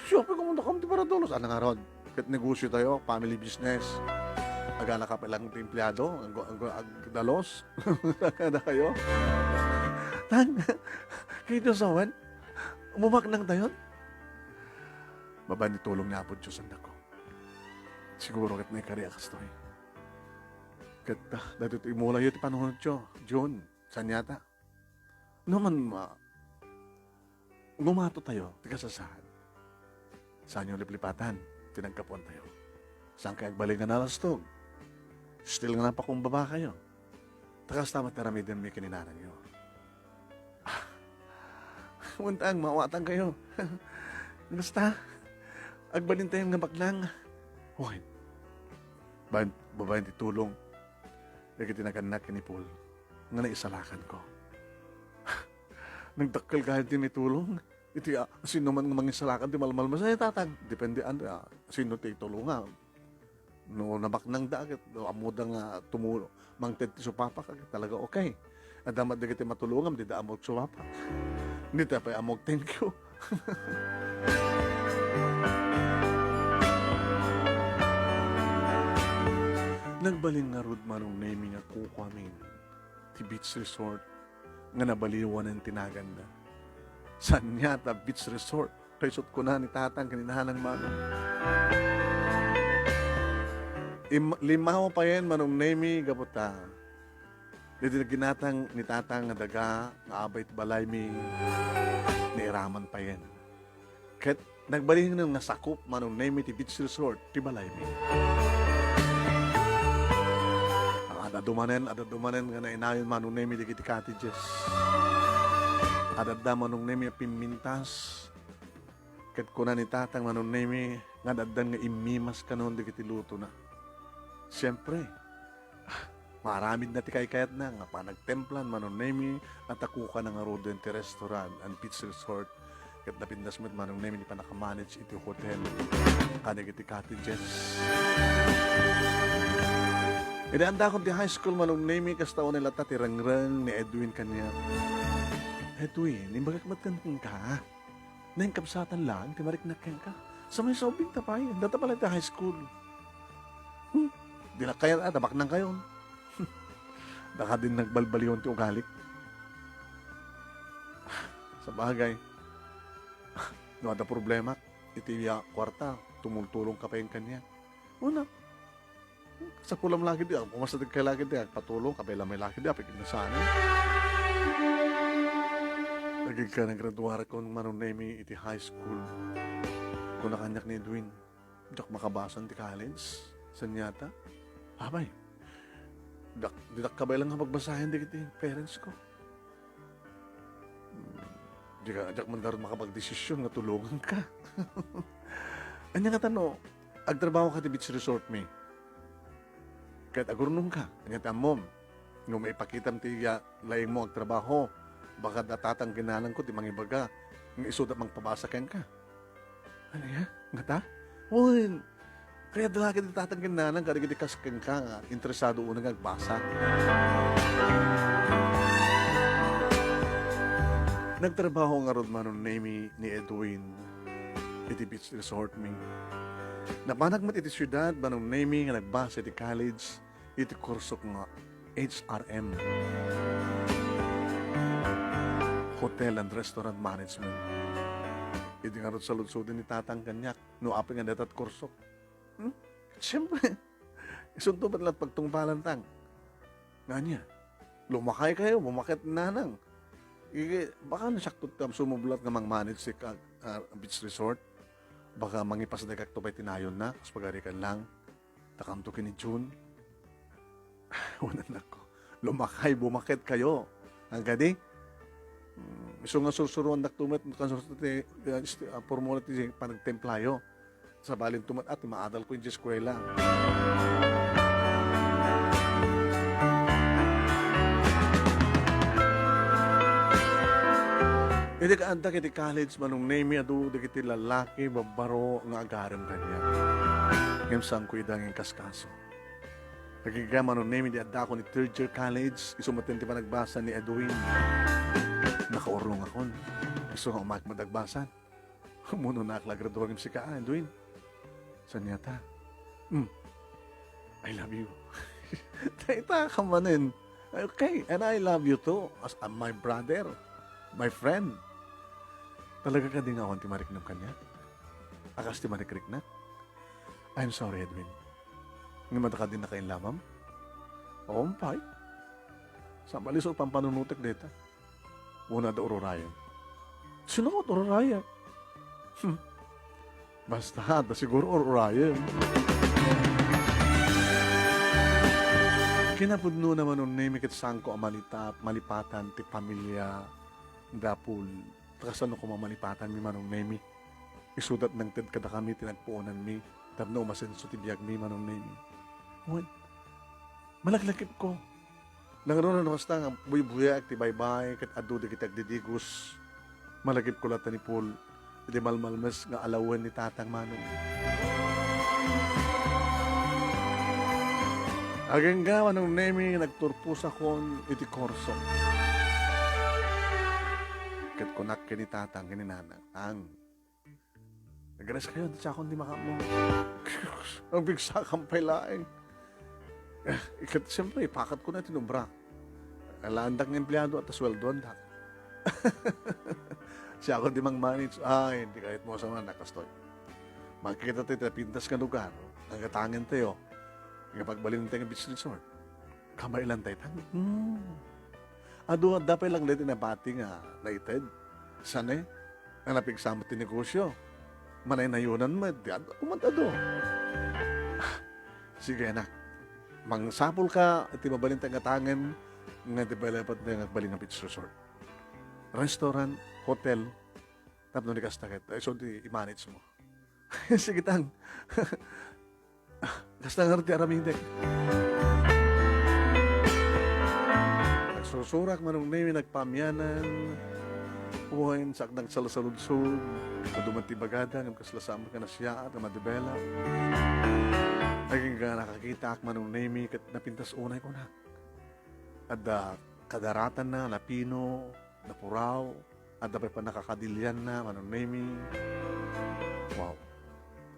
siya pa kung dakam ti paradalos. Ano nga ron? Ket negosyo tayo, family business. Agana ka pa lang ti empleyado, ag-, ag-, agdalos. Kada kayo. Tang, kayo sawan, umamak nang tayon. Babaen ti tulong ni Apo Diyos, anakko. Siguro ket naikari a kastoy. Ket, ah, daytoy ti imulayo ti panunotyo, Jun, saan ngata? No man, ah, ngumato tayo, ti kasasaan. Saanyo liplipatan ti nagkapuan tayo. Saan kayo agbalin nga nalastog? Still nga napakumbaba kayo. Ta kasta met ti aramidenmi ken ni nanangyo. Untang, maawatan kayo. Basta, agbalin tayo nga baknang. Hoy, babaen, babaen ti tulong. Dagiti nagannak ken ni Paul nga naisalakanko. Nagdakkel gayam ti maitulong. Iti, ah, sino man nga mangisalakan ti malmalmas, ay, tatang, depende, ah, sino ti tulonga. No nabaknang da, ket no ammoda nga tumu-, mangted ti supapa, ket talaga okay. Adda met dagiti matulongam, dida ammo supapa. Dita pay ammo thank you. Nagbalin ngarud, Manong Nemi, nga kukuamin ti beach resort nga nabaliwanan ti naganna. Saan ngata beach resort? Kaysot kuna ni tatang ken ni nanang, Manong. Im-, limawa payen, Manong Nemi, gapu ta Iti nagginatang ni Tatang nga daga nga abay ti balaymi, nairaman payen. Ket nagbalin nga sakup, Manong Nemi, ti beach resort ti balaymi. Ad-adu manen, ad-adu manen nga nainayon, Manong Nemi, dagiti cottages. Ad-adda, Manong Nemi, a pimmintas. Ket kuna ni Tatang, Manong Nemi, nga ad-addan nga immimas kanon dagiti lutona. Siempre, maaramidna ti kaykayatna nga panagtemplan, Manong Nemi, a takukana ngaruden ti restaurant and beach resort. Ket napintas met, Manong Nemi, ti panakamanage iti hotel kadagiti cottages. Idi andakon ti high school, Manong Nemi, kasta unay latta ti rengreng ni Edwin kaniak. "Edwin, imbagak met kenka. Naingkabsatan laeng ti mariknak kenka. Sa may saubing ta pay, data pala ti high school." Hmm, di na kayan, ah, tabaknang kayon. Daka din nagbalbaliwan ti ugalik. Sabagay, no adda problema, iti ya kuarta, tumultulong ka pa yung kanya. Una, sa pulam lagi di, pumas na kay lagi di, agpatulong, kabay lamay lagi di, apik na sana. Nagigka ng graduarakon, Manong Nemi, iti high school. Kuna kaniak ni Edwin, "Diak makabasan ti college, sanyata?" "Abay, dak, didak kabay lang nga pagbasayan dagiti parents ko. Dika, diak man garud makapagdesisyon nga tulongan ka." "Anya nga tano, agtrabaho ka ti beach resort mi. Ket agurnong ka, anya ti ammom, no maipakitam ti ya-, laing mo agtrabaho, baka datatan kinanang ko ti mangibaga, nga isuda mangpabasa kenka." "Ania? Ngata?" "Wen, kaya dalagad ti tatang ken nanang kadagiti kas kenka nga interesado unay nga agbasa." Nagtrabaho ngarud, Manong Nemi, ni Edwin iti beach resort mi. Napanak met iti siudad, Manong Nemi, nga nagbasa iti college iti kursok nga H R M, Hotel and Restaurant Management. Idi ngarud saludsodin ni tatang kaniak no apay nga dayta ti kursok. Hmm? Siyempre, isunto met la ti pagtungpalan tang. Ngania, lumakay kayo, bumaket nanang. Ige, baka no siakto ti sumublat nga mang-manage ti ka-, ah, beach resort. Baka mangipasdekak to pay ti nayonna, kas pagarikan lang. Takamto ken ni June. Wen, annakko, lumakay, bumaket kayo. Ang kadi? Mm, isu nga sursuruandak to met, kansursuruan ti, ah, isti-, ah, formula ti panagtemplayo. Sabalin to met, at maadal ko iti eskwela. Idi kaaddak iti college, Manong Nemi, adu dagiti lalaki, babbaro nga agarem kaniak. Ngem saanko ida nga inkaskaso. Agingga, Manong Nemi, di addakon iti third year college, isu met ti panagbasa ni Edwin. Nakaurongakon. Isu nga umayk met agbasa. Umuna ak la agradua ngem sika, ah, Edwin. Saan nga ta? Hmm. "I love you." Dayta ka manen. "Okay, and I love you too, as, uh, my brother, my friend." Talaga kadi nga awan ti mariknam kaniak? A kas ti marikriknak? I'm sorry, Edwin. Ngem adda kadi nakainlamam? Awan pay. Sabali so pampanunutek dayta. Una da ururayen. Sino nga ururayen? Hmm. Basta, da siguro ururayen. Kinapudno naman, Manong Nemi, ket saanko a malita-, malipatan ti pamilya da Paul. Ta kasano koma malipatan mi, Manong Nemi? Isuda ti nangted kadakami ti nagpuonanmi tapno umasenso ti biagmi, Manong Nemi. Wen, malaglagipko. Nangruna no kasta nga buybuyaak ti baybay ket adu dagiti agdidigos. Malagipko latta ni Paul iti malmalmes nga alawen ni Tatang Manong. Agingga, Manong Nemi, nagturposakon iti kurso. Ket kunak ken ni Tatang ken ni Nanang, "Ang, nagres kayo, ti siakon ti makaammo." Agbigsakam pay laeng. Eh, ket siyempre, ipakatko na ti inubra. Alaandak nga empleado at asweldoandak. Siakon ti mang-manage. Ay, hindi kahit mo sa mga nakastoy. Makikita tayo, tapintas nga lugar. Ang katangan tayo. Nga pagbalin tayo ng beach resort. Kabaelan dayta. Hmm. Adu, adda pay lang dayta nabati nga naited. Saan, eh? Nga napigsa met ti negosio. Manaynayonan met. Di ad-, umat adu. Sige, anak. Mangsapulka iti mabalin ti gatangen nga developed nga agbalin nga beach resort. Restaurant, hotel, tapno di kasta ket. Ay, so, di i-manage mo. Sige, tang. Kasta ngarud ti aramidek. Nagsursurak, Manong Nemi, nagpaamianan. Wen, sak-, nagsalsaludsod. Adu met ti bagada, ngem kasla saan met nga nasiaat, nga madevelop. Agingga nakakitaak, Manong Nemi, ket napintas unay kunak. Adda kadaratanna, napino, napuraw, adda pay pannakakadilianna, Manong Nemi. Wow.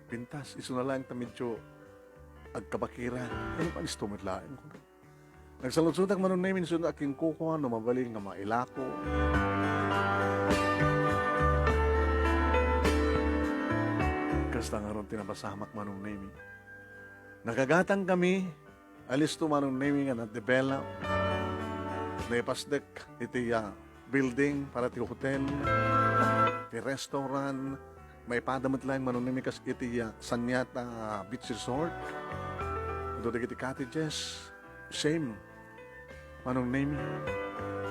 Pintas, isuna laeng ta medyo agkabakiran. Ano pa, isto met laeng. Nagsaludsodak, Manong Nemi, isuna a kinkukuan no mabalin nga mailako. Kasta ngarud ti napasamak, Manong Nemi. Nakagatang kami, alisto, Manong Nemi, nga na-develop. Naipasdek iti, ah, building para ti hotel, ti restaurant. Maipada met laeng, Manong Nemi, kas iti, ah, Sanyata Beach Resort. Adu dagiti cottages, same. Manong Nemi.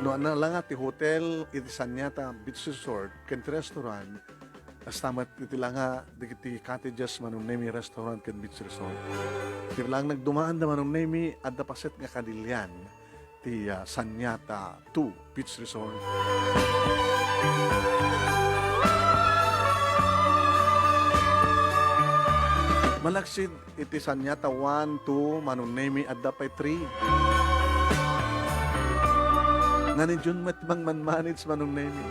No, ania la nga ti hotel iti Sanyata Beach Resort ken ti restaurant, kasta met iti la nga dagiti cottages, Manong Nemi, restaurant ken beach resort. Ti la nga nagdumaanda, Manong Nemi, adda paset nga kadilian ti, ah, Sanyata two Beach Resort. Malaksid iti Sanyata one, two, Manong Nemi, adda pay three. Ngan ni Jun met mangmanmanage, Manong Nemi.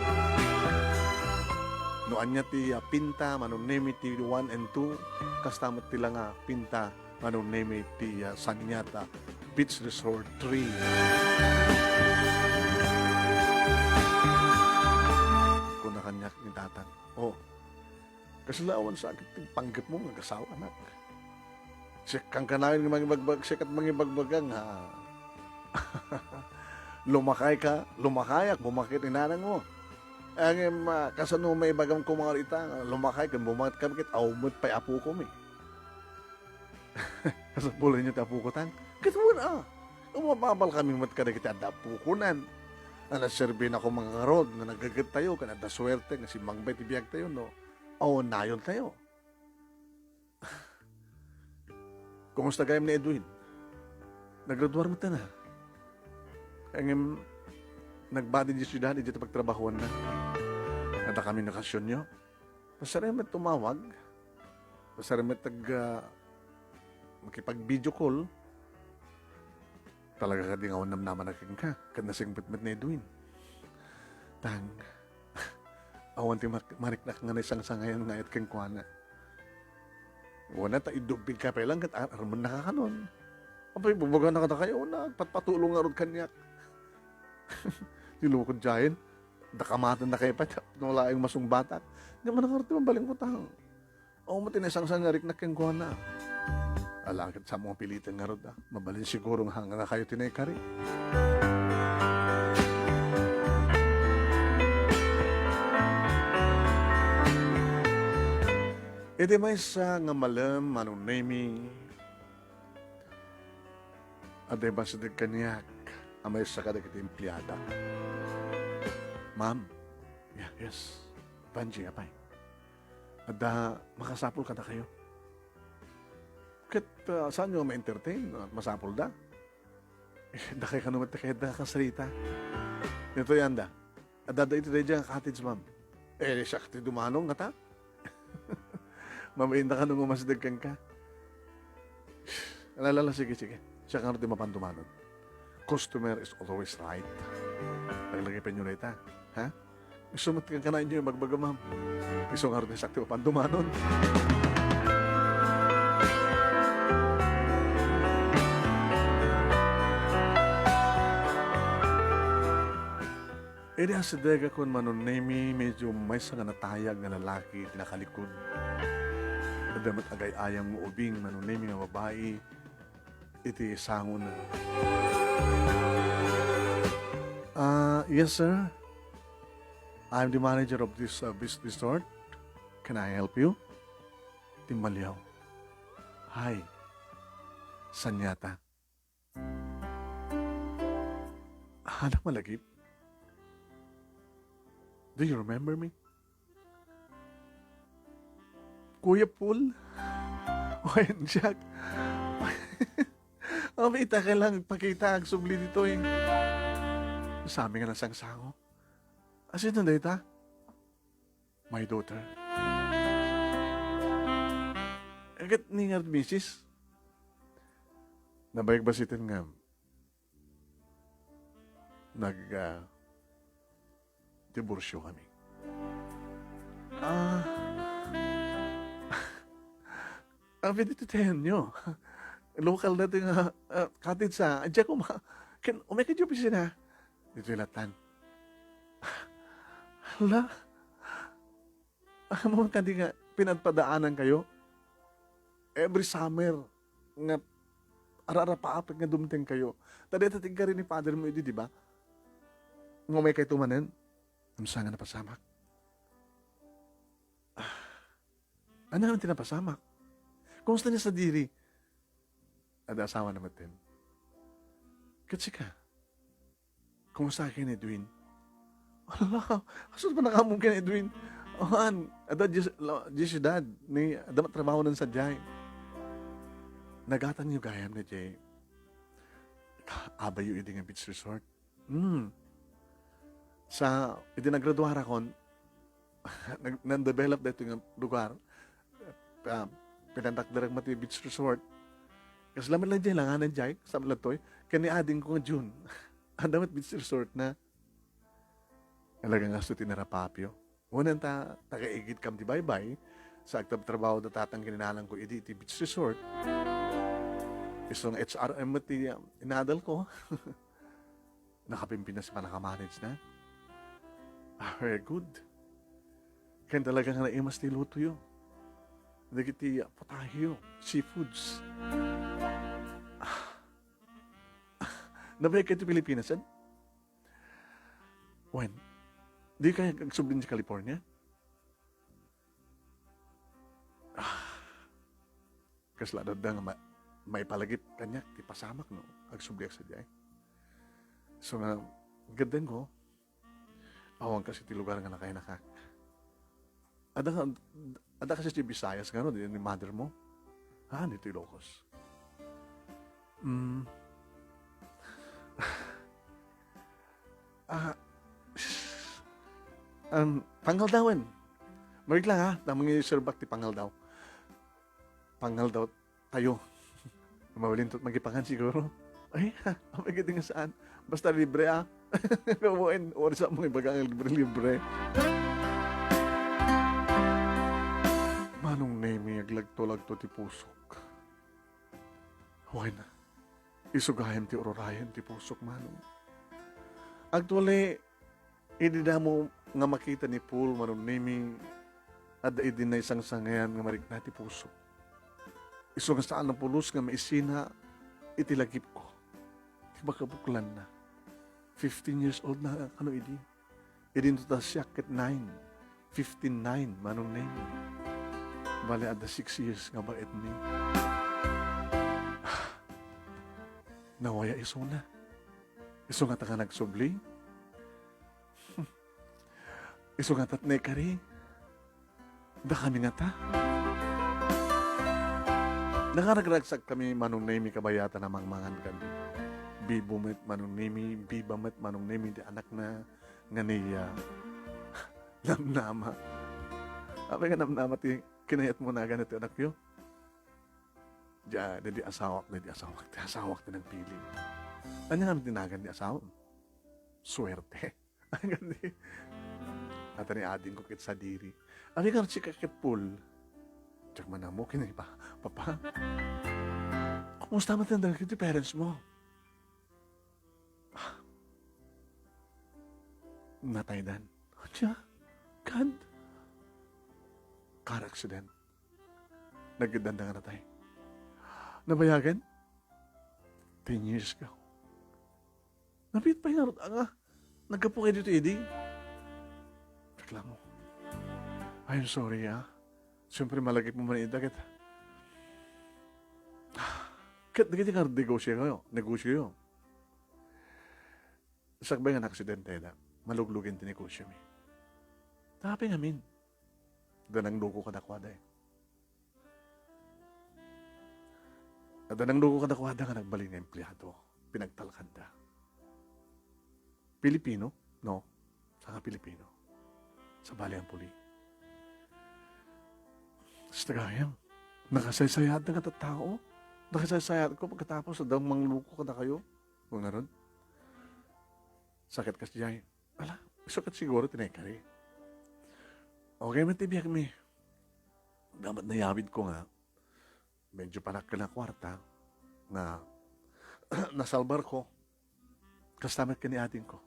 No ania ti, ah, pinta, Manong Nemi, ti one and two, kasta met ti la nga pinta, Manong Nemi, ti, ah, Sanyata Beach Resort three. Kuna kaniak ni Tatang, "Oh, kasla awan sakit ti panggepmo nga agasawa, anak? Siak kanayon nga mangibagbag-, siak ket mangibagbaga nga lumakayka, lumakayak, bumakit ni nanangmo. Ngem, ah, kasano maibagam koma nga ita nga lumakay ken bumakit kami ket awan met pay apokomi?" Kasapulanyo ti apoko, Tang? Ket wen a, umababal kami met kadagiti adda apokonan. Nga naserbinako nga ngarud nga naggegettayo ken adda suerte nga simmangbay ti biagtayo no awan nayontayo. Kumusta gayam ni Edwin? Naggraduar met na. Ngem nagbati idiay siudad, idiay pagtrabahoanna. Adda kami nga okasionyo. Masarem met tumawag. Masarem met ag-, ah, makipag-video call. Talaga kadi nga awan namnamanak kenka, ket nasingpet met ni Edwin. Tang, awan ti mak-, mariknak nga naisangsangayan nga ayat kenkuana. Wen a, ta iddubbigka pay lang ket ar-, armen nakakanon. Apay, bubugan na kadakayo, nagpatpatulong ngarud kaniak. Ti lukod diayen, dakamaten na kayo pa, no laeng masungbatak. Di man nakaruti mabalin ko, Tang. Awan met ti naisangsangayan nga ariknak kenkuana. Ala ket, sa mo piliten ngarud, a. Mabalin siguro nga hanga nga kayo ti naikari. Iti maysa nga malem, Manong Nemi, adda ibasideg kaniak a maysa kadagiti empleada. Ma'am. Yeah, yes. Vangie, apay. Adda makasapul kadakayo. Ket, ah, saanyo nga ma-entertain? Masapulda. Eh, dakay kano met ti kayatda nga kasarita. Ditoy anda. Adda daytoy daydiay nga cottage, ma'am. Eh, siak ti dumano ngata. Mabainda kano nga umasideg kenka. Ala, ala, ala, sige, sige. Siak ngarud ti mapan dumanon. Customer is always right. Laglagipenyo dayta, ha? Isu met ti kankanayon nga ibagbaga, ma'am. Isu ngarud ti siak ti mapan dumanon. Idi asidegakon, Manong Nemi, medyo maysa nga natayag nga lalaki ti nakalikod. Adda met agay-ayam nga ubing, Manong Nemi, nga babai iti sangona. Uh, yes, sir. I'm the manager of this uh, beach resort. Can I help you? Timmaliaw. Hi. Sanyata. Anak malagip. Do you remember me? Kuya Paul? Wayan, Jack. Amita ka lang pakita agsubli ditoy. Sami nga nasangsango. Asino dayta? My daughter. Agad ni nga misis. Nabayag ba sitin nga nag, ah, diborsyo kami? Ah. Abi dito tayo nyo. Local na ito nga, ah, cottage sa, adya ko ma-, ken, umay ka di opisina. Dito yung latan. Hala. Ammom kadi nga pinagpadaanan kayo? Every summer, nga ararapaapek nga dumteng kayo. Ta dayta ti inkari ni father mo idi, di ba? Nga umay kayo tumanen, unsa nga napasamak? Ah, ano nga ti napasamak? Kumusta ni sa diri? Ada asawa na matin. Ket sika? Kumusta ken ni Edwin? Ala, kastoy pay nakaammo ken ni Edwin? Awan, adda di, la, di siyudad, ni, adda matrabahonan sadiay. Nagatan yo gayam ni Jay. Abayo idi nga beach resort. Hmm. Sa, idi naggraduarakon, nag-, nan-develop daytoy nga lugar. Ah, pinanakderek met ti beach resort. Kasla met lang jay, langanan jay, sa met lang toy. Ken ni ading ko nga June. Adda met beach resort na. Talaga nga so ti narapapyo. Unan ta, taga-igid kam ti baybay, sa agtabtrabaho da tatang kininalang ko idi ti beach resort. Isu nga H R M met ti, ah, inadal ko. Nakapimpinas pa, nakamanage na. Ah, very good. Ken talaga nga naimas ti lutoyo. Dagiti putaheyo, seafoods. Ah. Nabayag kayo ti Pilipinas, eh? Wen, di kayo agsubli sa California? Ah. Kasla dadda nga ma-, maipalagip kaniak ti pasamak no agsubliak sadiay. So nga, gaddeng ko, awan kasi ti lugar nga nakainakak. Ada nga, ada kasi ti Visayas nga, no, di ni mother mo? Ah, dito Ilocos. Mm. Ah, um, pangaldawan. Marik lang, ha? Tamang i-serve back ti pangaldaw. Pangaldaw tayo. Mabalin tot magipangan siguro. Ay, apay gadi nga saan. Basta libre, ah. Kawain, oras sa mga ibaga nga libre-libre. Manong Nemi, aglagto-lagto ti pusok. Wen, isu gayam ti ururayen ti pusok, Manong. Agtuali, idi damo nga makita ni Paul, Manong Nemi, adda idi naisangsangayan nga marikna ti pusok. Isu nga saan a pulos nga maisina iti lagipko. Ti makabuklanna. Fifteen years old na kano idi. Idinto ta siak ket nine. Fifteen nine, Manong Nemi. Bale, adda six years nga baet ni. Nawaya isuna. Isu nga ta nga nagsubli. Isu nga tat naikari. Dakami ngata. Nakaragragsak kami, Manong Nemi, kabayatan a mangmangan kami. Bibo met, Manong Nemi, biba met, Manong Nemi, ti anakna nga ni, ah, Namnama. Apay nga Namnama ti kinayatmo nagan ti anakyo? Dia, di, di asawak, di, di asawak, ti asawak ti nagpili. Ania nga ti nagan ti asawam? Suerte. Agandi. Ata ni ading ko ket sadiri. Apay nga si Kakit Paul? Diak man ammo ken ni pa-, papa. Kumusta man ti parents mo? Nataydan. Ania? Kad? Car accident. Nagdanda nga natay. Nabayagen? Ten years ago. Nabiit pay ngarud nga naggapu kayo dito idi. Reklamo. "I'm sorry, ah. Siyempre, malagip mo man ita ket, ket dagiti nga negosyo kayo, negosyo yo. Sakbay nga naaksidente da, maluglugen ti negosyo mi. Tapay ngamin, da nangluko kadakuada eh." Adda nangluko kadakuada nga nagbalin nga empleado. Pinagtalkanda. Pilipino? No. Saan nga Pilipino? Sabali ang puli. Basta gayam, nakasaysayaat nga tattao. Nakasaysayaat ko pagkatapos, adda mangluko kadakayo. Kung ngarud, sakit kas jay. Ala, isu ket siguro ti naikari. Okay man ti biag mi. Dapat nayawid ko nga, medyo panakkel nga kwarta nga nasalbar ko. Kasta met ken ni ading ko.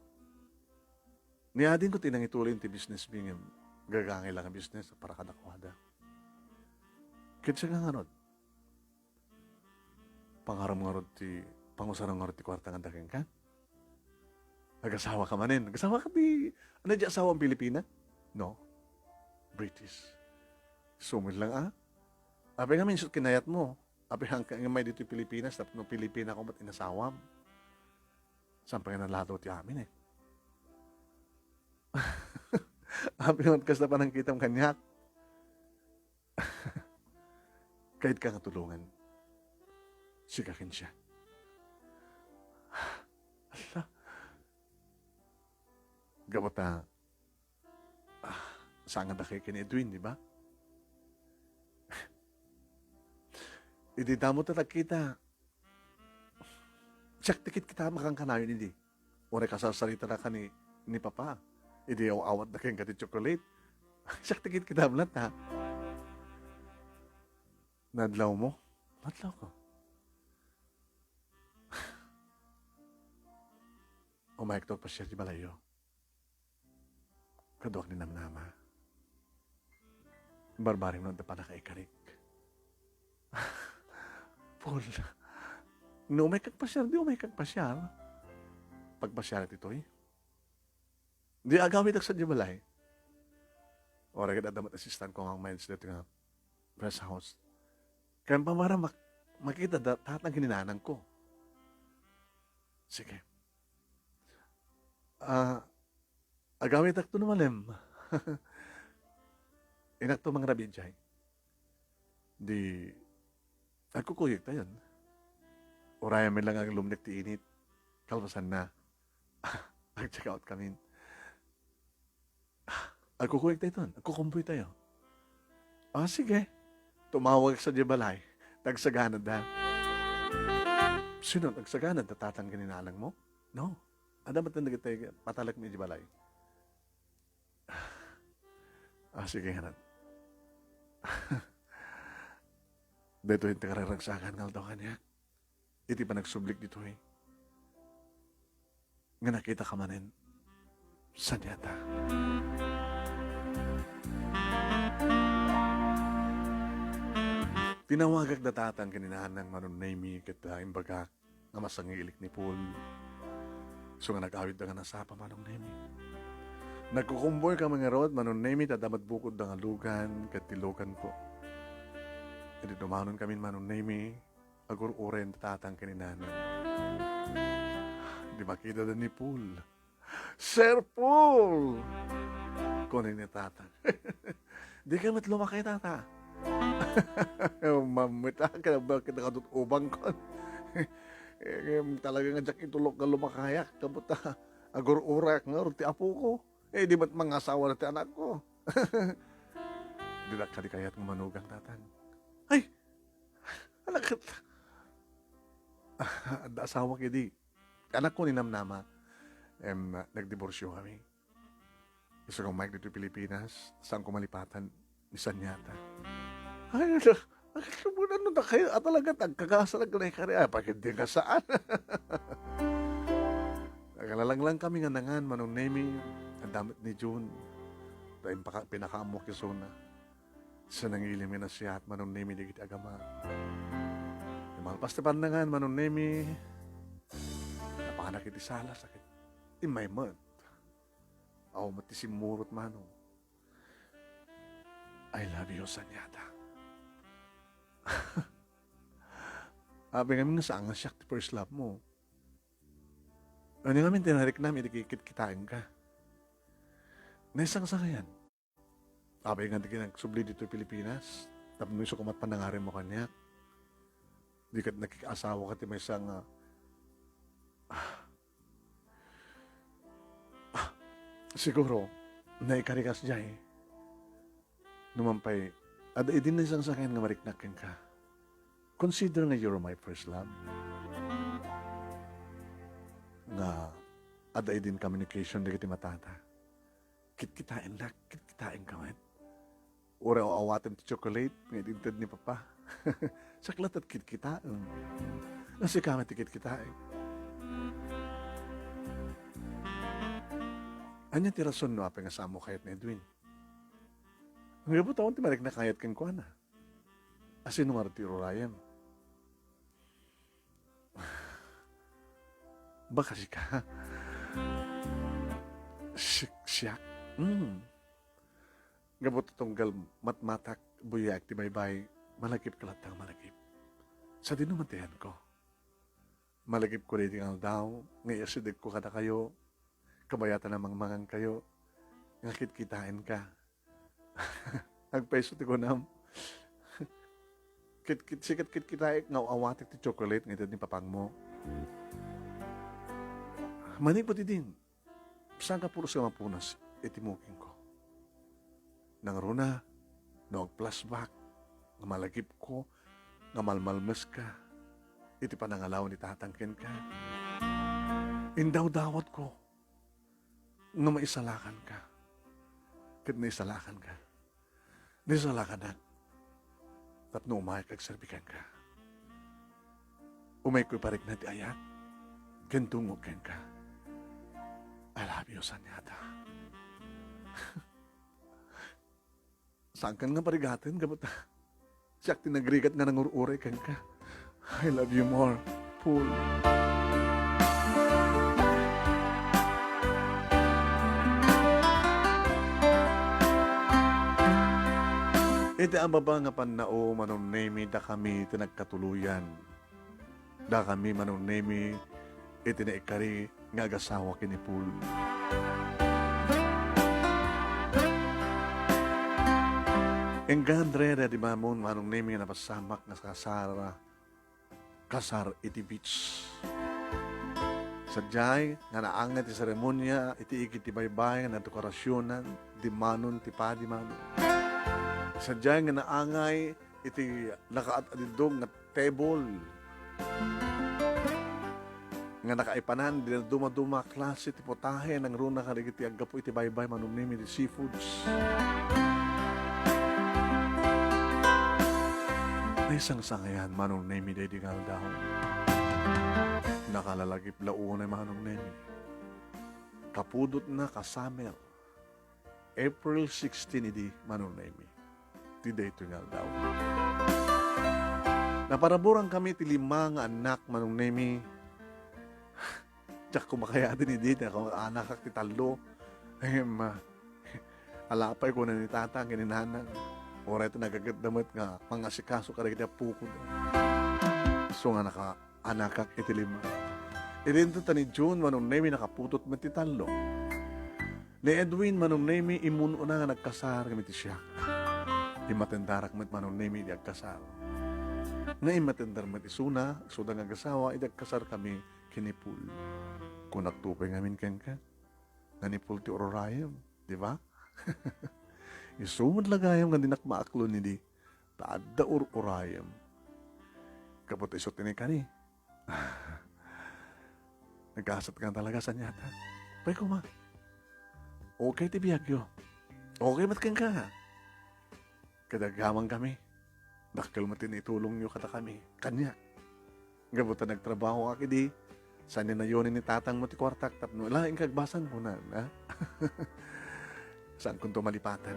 Ni ading ko ti nangituloy ti business mi ngem gagangay lang nga business para kadakuada. Ket siya nga ngarud, pangaram ngarud ti, pangusaram ngarud ti kwarta nga adda kenka? Agasawa ka manen. Agasawa ka ti, ano di asawa ang Pilipina? No. British. Sumil lang, ah. Apay nga minsan kinayat mo. Apay hangka nga may dito Pilipinas, tapno Pilipina ko mat inasawam. Sampay nga nalado ti amin eh. Apay nga kasta panangkitam kaniak. Kayat ka nga tulongan. Sika ken siya. Ala. Gapu ta, ah, saan nga dakay ken ni Edwin, di ba? Idi damo ta nagkita, siak ti kitkita makankanayon idi. Uray kasarsarita na ka ni, ni Papa. Idi aw-awat da kenka ti chocolate. Siak ti kitkita met, ha? Nadlaw mo? Nadlaw ko. Umayek to agpasiar ti balayyo. Kaduak ni namnama. Barbarem no adda pannakaikarik. Paul, no umayek agpasiar, di umayek agpasiar. Pagpasiar ti toy. Di agawid ak sa di balay. Uray ket adda met assistant ko nga umayad sa dito nga press house. Kaya pamara mak-, makita da, tatang kininanang ko. Sige. Ah, agawid ak to no malem. Inak to mangrabidiay. Di, agkukuyog tayon. Urayan mi lang aglumnek ti init. Kalpasan na, ag-check out kamin. Agkukuyog tayo ton. Agkukumboy tayo. Ah, sige. Tumawag sa di balay. Tagsagana da. Sino tagsagana da? Tatang kininanang mo? No. Ada met dagiti patalek mi di balay. Ah, sige, anak. Daytoy ti kararagsakan nga aldaw kaniak. Iti panagsublik ditoy, nga nakita ka manen, sadiata. Tinawagak da tatang ken ni nanang Manong Nemi ket, ah, imbagak nga masangilik ni Paul. So nga nag-awid da nga nasapa Manong Nemi. Nagkukumboy kami ngarud, Manong Nemi, ta adda met bukod da nga lugan ket ti lugan ko. Idi dumanon kami Manong Nemi, agur-uray ti tatang ken ni nanang. Di makita da ni Paul. "Sir Paul!" Kunan ni tatang. "Di ka met lumakay, tata?" Mamita, kaya bakit nakadut ubang ko? Eh, talaga nga diak itulok nga lumakayak. Kabuta, agur-urak nga ti apo ko. Eh, di met mangasawa na ti anak ko. Di na kadi kayat nga manugang, tatang. Ay! Anak, adda asawa kidi. Anak ko ni namnama, em, nagdiborsyo kami. Isu nga umayek ditoy Pilipinas, saan ko malipatan, ni saniata. Ay, ala, ay, ano na kayo? Ah, talaga, tagkagasa lang ka na ikari. Ah, pag hindi nga saan. Nagalalanglang kami nga nangan, Manong Nemi, ang damit ni June. Dahil paka-, pinakaamok yung zona. Sa nangilim nga nasiat, Manong Nemi, dagiti agama. Malpas ti pannangan, Manong Nemi, napanak iti sala, sakit Immay met. Awan met ti simmurot, Manong. I love you, saniata. Apay ngamin nga saan nga siak ti first love mo. Ania ngamin ti nariknam idi kitkitaenka? Naisangsangayan. Apay nga di ka nagsubli ditoy Pilipinas? Tapno isu ka met panangarem mo kaniak. Di ket nakikaasawa ka ti maysa nga, ah, ah, siguro, naikari kas jay. Numan pay, adda idin naisangsangayan nga mariknak kenka. Consider nga you're my first love. Nga adda idin communication dagiti matata. Kitkitaennak, kitkitaenka met. Uray aw-awatem ti chocolate nga inted ni Papa. Siak latta ti kitkitaem. Nga sika met ti kitkitaek. Ania ti rason no apay nga saanmo kayat ni Edwin? Ngarud, awan ti mariknak kayat kenkuana. A, sino ngarud ti ururayem? Baka sika? Si-, siak? Hmm. Gapu ta tunggal matmatak, buyaak ti baybay, malagipka latta nga malagip. Sadino man ti ayanko? Malagipko daydi nga aldaw nga iasidegko kadakayo, kabayatan a mangmangankayo, nga kitkitaenka. Agpayso ti kunam. Kit-, kit-, sikat kitkitaek nga aw-awatek ti chocolate nga ited ni Papangmo. Manipud idin, saan ka pulos nga mapunas iti mukingko. Nangruna, no agflashback, nga malagipko, nga malmalmeska iti panangalaw ni Tatang kenka. Indawdawatko nga maisalakanka. Ket naisalakanka. Naisalakannak tapno umayka agserbi kenka. Umayko iparikna ti ayat ken dungog kenka. I love you, saniata. Saankan nga parigaten, gapu ta siak ti nagrigat nga nangur-uray kenka. I love you more, Paul. Iti ababa nga pannao, Manong Nemy, dakami ti nagkatuloyan. Dakami, Manong Nemy, iti naikari nga agasawa ken ni Paul. Inggana daydi mamon, Manong Nemy, nga napasamak nga kasar, kasar iti beach. Sadiay nga naangay ti seremonia iti igid ti baybay nga nadekorasionan dimanon ti padi, Manong. Sadiay nga naangay iti nakaad-adiddog nga table nga nakaipanan iti dadduma-duma a klase ti putahe, nangruna kadagiti aggapu iti baybay, Manong Nemy, iti seafoods. Naisangsangayan, Manong Nemy, daydi nga aldaw. Nakalalagip la unay, Manong Nemy. Kapudotna, ka-summer. April sixteen idi, Manong Nemy, ti daytoy nga aldaw. Naparaburan kami ti lima nga annak, Manong Nemy. Diak koma kayat idi, ti ako, anakak ti tallo. Em, ala pay kuna ni Tata ken ni Nanang. Uray ta nagagetda met nga mangasikaso kadagiti appokoda. So nga naka-, anakak iti lima. Idinto ta ni June, Manong Nemy, nakaputot met ti tallo. Ni Edwin, Manong Nemy, immun-ona nga nagkasar ngem iti siak. Immatendarak met, Manong Nemy, idi agkasar. Nga immatender met isuna, isuda nga agasawa, idi agkasar kami ken ni Paul. Kunak to pay ngamin kenka, nga ni Paul ti ururayem, di ba? Isu met la gayam nga dinak maaklon idi ta adda ur-urayem. Gapu ta isu ti naikari. Nagkasat ka talaga, saniata. Pay koma. Okay ti biagyo. Okay met kenka. Kadagyaman kami. Dakkel met ti naitulongyo kadakami. Kaniak. Gapu ta nagtrabahoak idi, saan ni nayoni ni tatangmo ti kuartak tapno, "Ala, inka agbasan," kunan, a? Saankonto malipatan.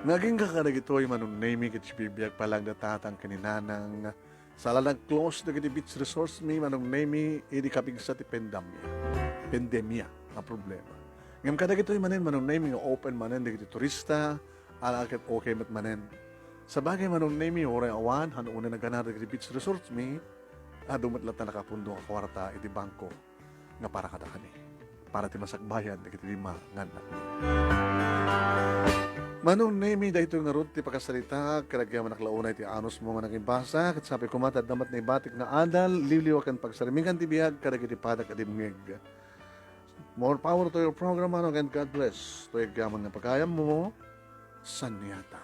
Nga agingga kadagitoy, Manong Nemy, ket sibibiag pa laeng da tatang ken ni nanang. Saan la nag-close dagiti beach resorts mi, Manong Nemy, idi kapigsa ti pandemia. pandemia nga problema. Ngem kadagitoy manen, Manong Nemy, nga open manen dagiti turista, ala ket okay met manen. Sabagay, Manong Nemy, uray awan, han unay naganar dagiti beach resorts mi, adu met latta nakapundo nga kuarta iti bangko nga para kadakami, para ti masakbayan dagiti lima nga annakmi. Manong Nemy, daytoy ngarud ti pakasaritaak, ket agyamanak la unay ti anusmo nga nangimbasa, ket sapay koma ta adda met naibatik nga adal, liwliwa ken pagsarmingan ti biag kadagiti padak a dimngeg. More power to your program, Manong, and God bless. To agyaman nga pagayammo, saniata.